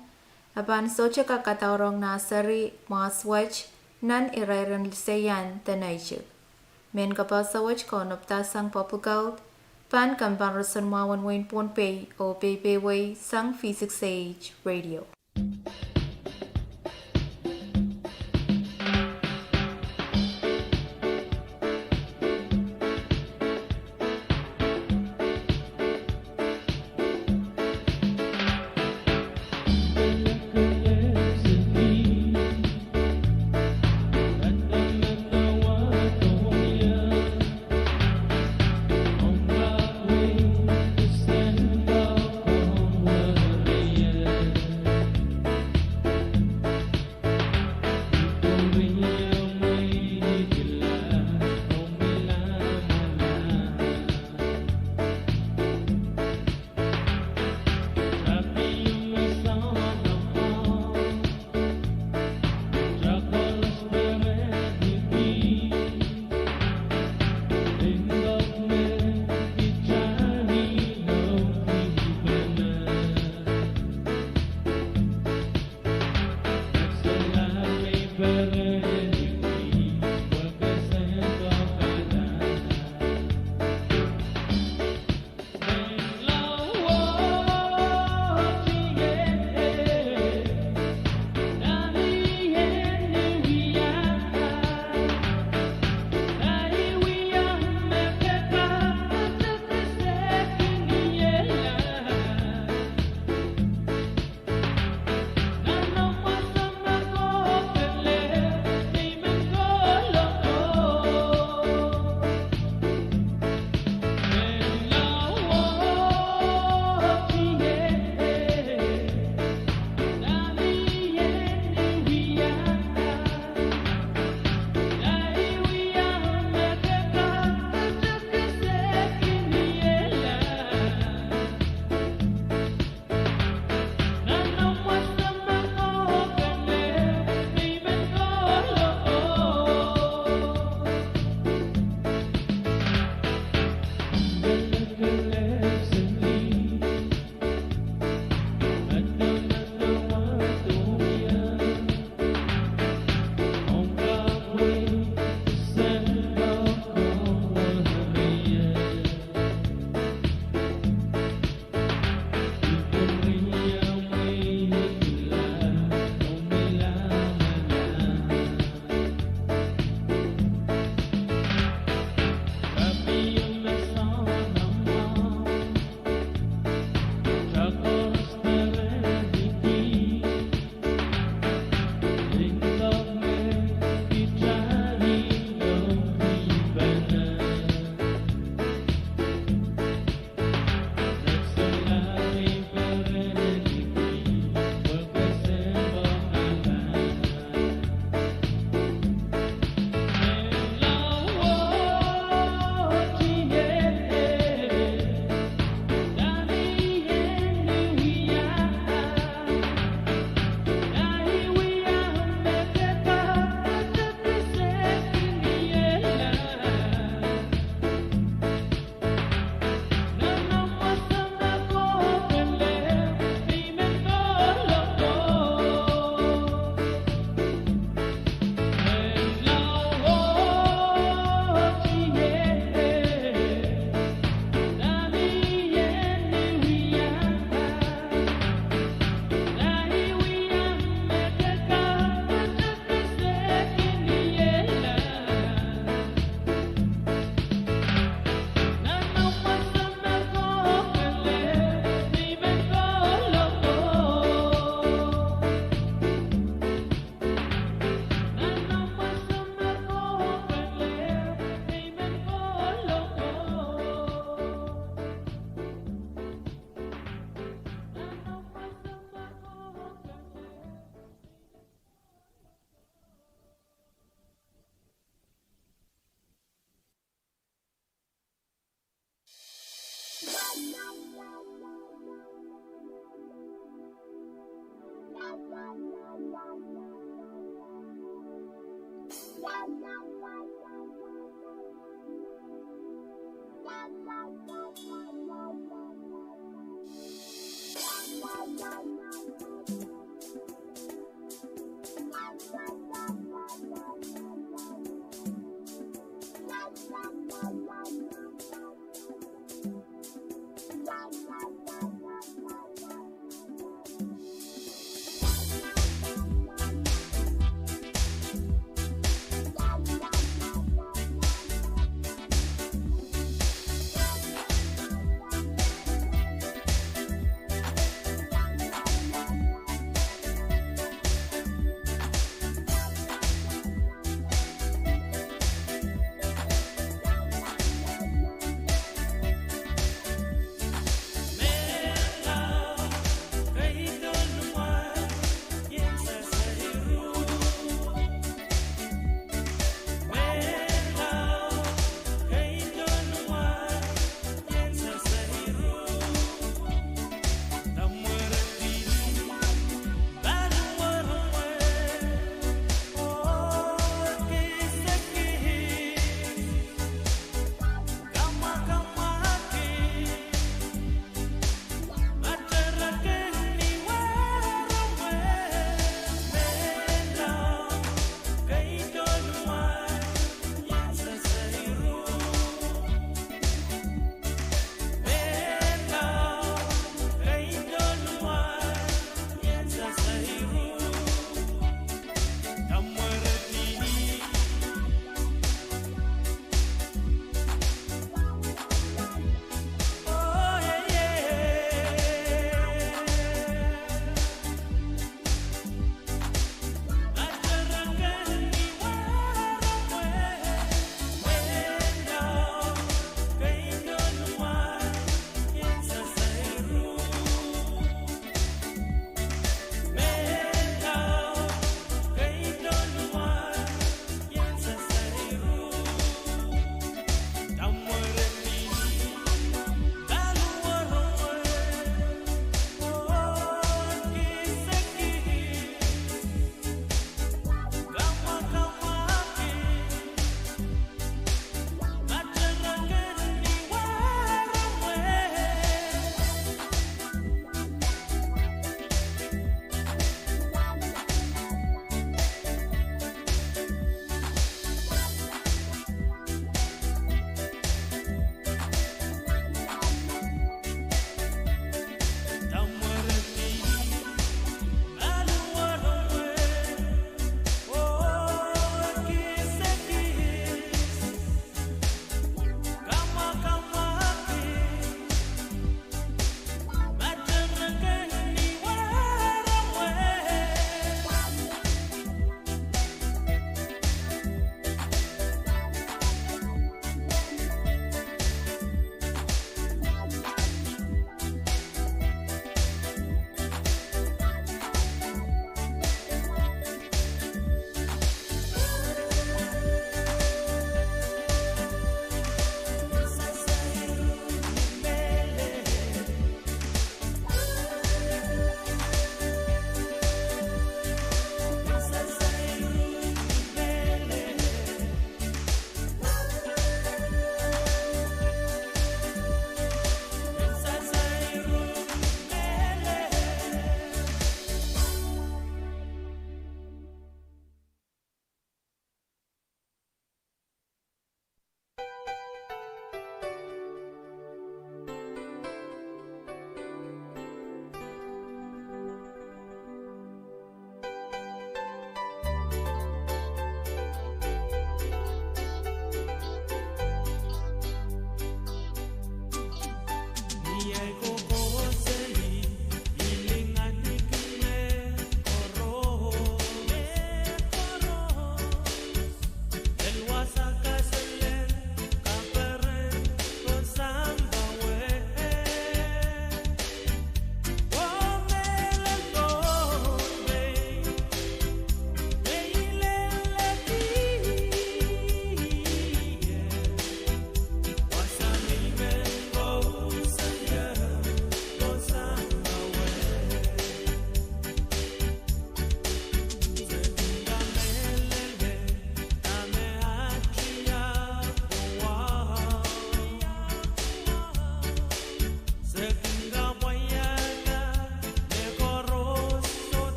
e pahn sohte kak kadaurong nah seri mwahs wet nan irairen liseian de neitik. Mehn kapehse wet kaunopdahsang public health, pahn kempoakepahi roson mwahu en wehin Pohnpei oh peipehiwei sang V six A H Radio.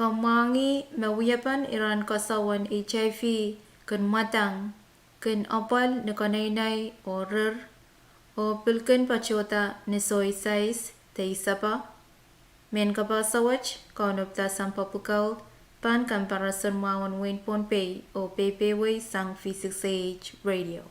Pwe mwahngih me wiepen iren koasoan HIV kin mwadang, kin apwal ni keneinei oh rir, oh pil kin patohda ni soisais de isepe. Mehn kapehse wet, Kauno Pdasampa Pwukoa, pahn kamparason mwahu en wehin Pohnpei oh peipehiwei sang V six A H Radio.